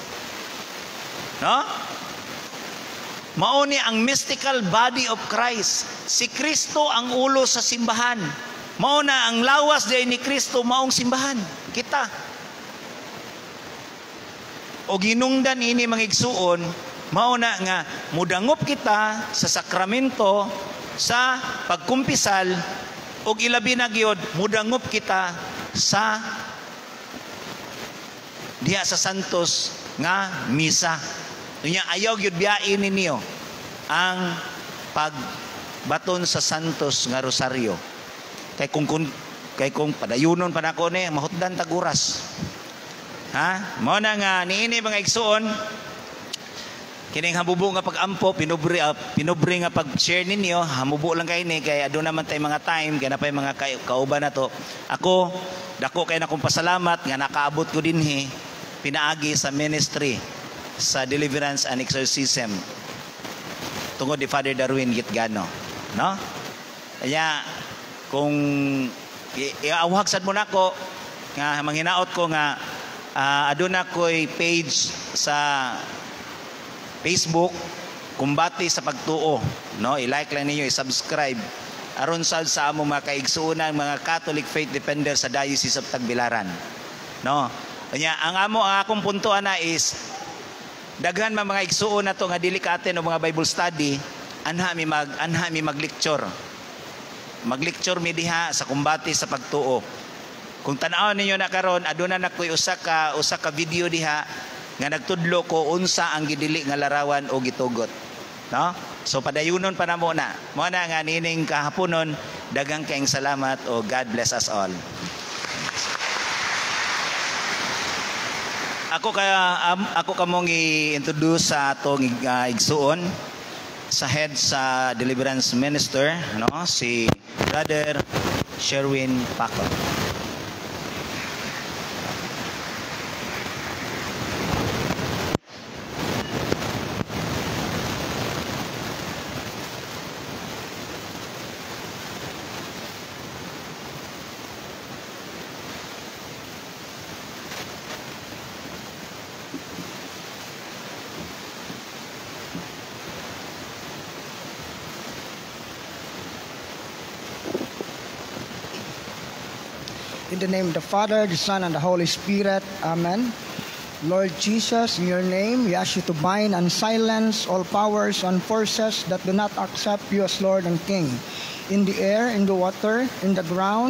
No? Mao ni ang mystical body of Christ. Si Kristo ang ulo sa simbahan. Mao na ang lawas diay ni Kristo maong simbahan. Kita. O ginungdan ini, mga igsuon, mao na nga mudangop kita sa sakramento sa pagkumpisal ug ilabi na gyud mudangop kita sa diha sa santos nga misa. Unya, ayaw gyud biyain ninyo ang pagbaton sa santos nga rosaryo. Kay kung padayunon pa nako ni, mahutdan tag oras. Ha? Mao na nga niini, mga igsuon, kining hamubo nga pag-ampo, pinubre nga pag-share ninyo, hamubo lang kay ni kay aduna man tay mga time, kay na pay mga kauban na to. Ako, dako kay na akong pasalamat nga nakaabot ko dinhi pinaagi sa ministry sa deliverance and exorcism tungod ni Father Darwin Gitgano, no? Kaya kung iawhag sad mo nako nga manghinaot ko nga aduna ko'y page sa Facebook, Kumbate sa Pagtuo, no? I-like lang ninyo, i-subscribe aron sad sa among mga kaigsuonan, mga Catholic Faith Defender sa Diocese of Tagbilaran, no? Kanya ang akong punto ana is daghan man mga igsuon nato nga dili ka o mga Bible study, anha mi mag-lecture. Mag-lecture mi diha sa Kumbate sa Pagtuo. Kung tan-awon ninyo na karon, aduna na ko'y usa ka video diha nga nagtudlo ko unsa ang gidili nga larawan o gitugot. No? So padayunon pa namo na. Mo na nga nining kahaponon Daghang kaayong salamat o God bless us all. Ako kamong i-introduce sa atong igsuon sa head sa Deliverance Minister, no, si Brother Sherwin Pacol. In the name of the Father, the Son, and the Holy Spirit. Amen. Lord Jesus, in your name, we ask you to bind and silence all powers and forces that do not accept you as Lord and King. In the air, in the water, in the ground,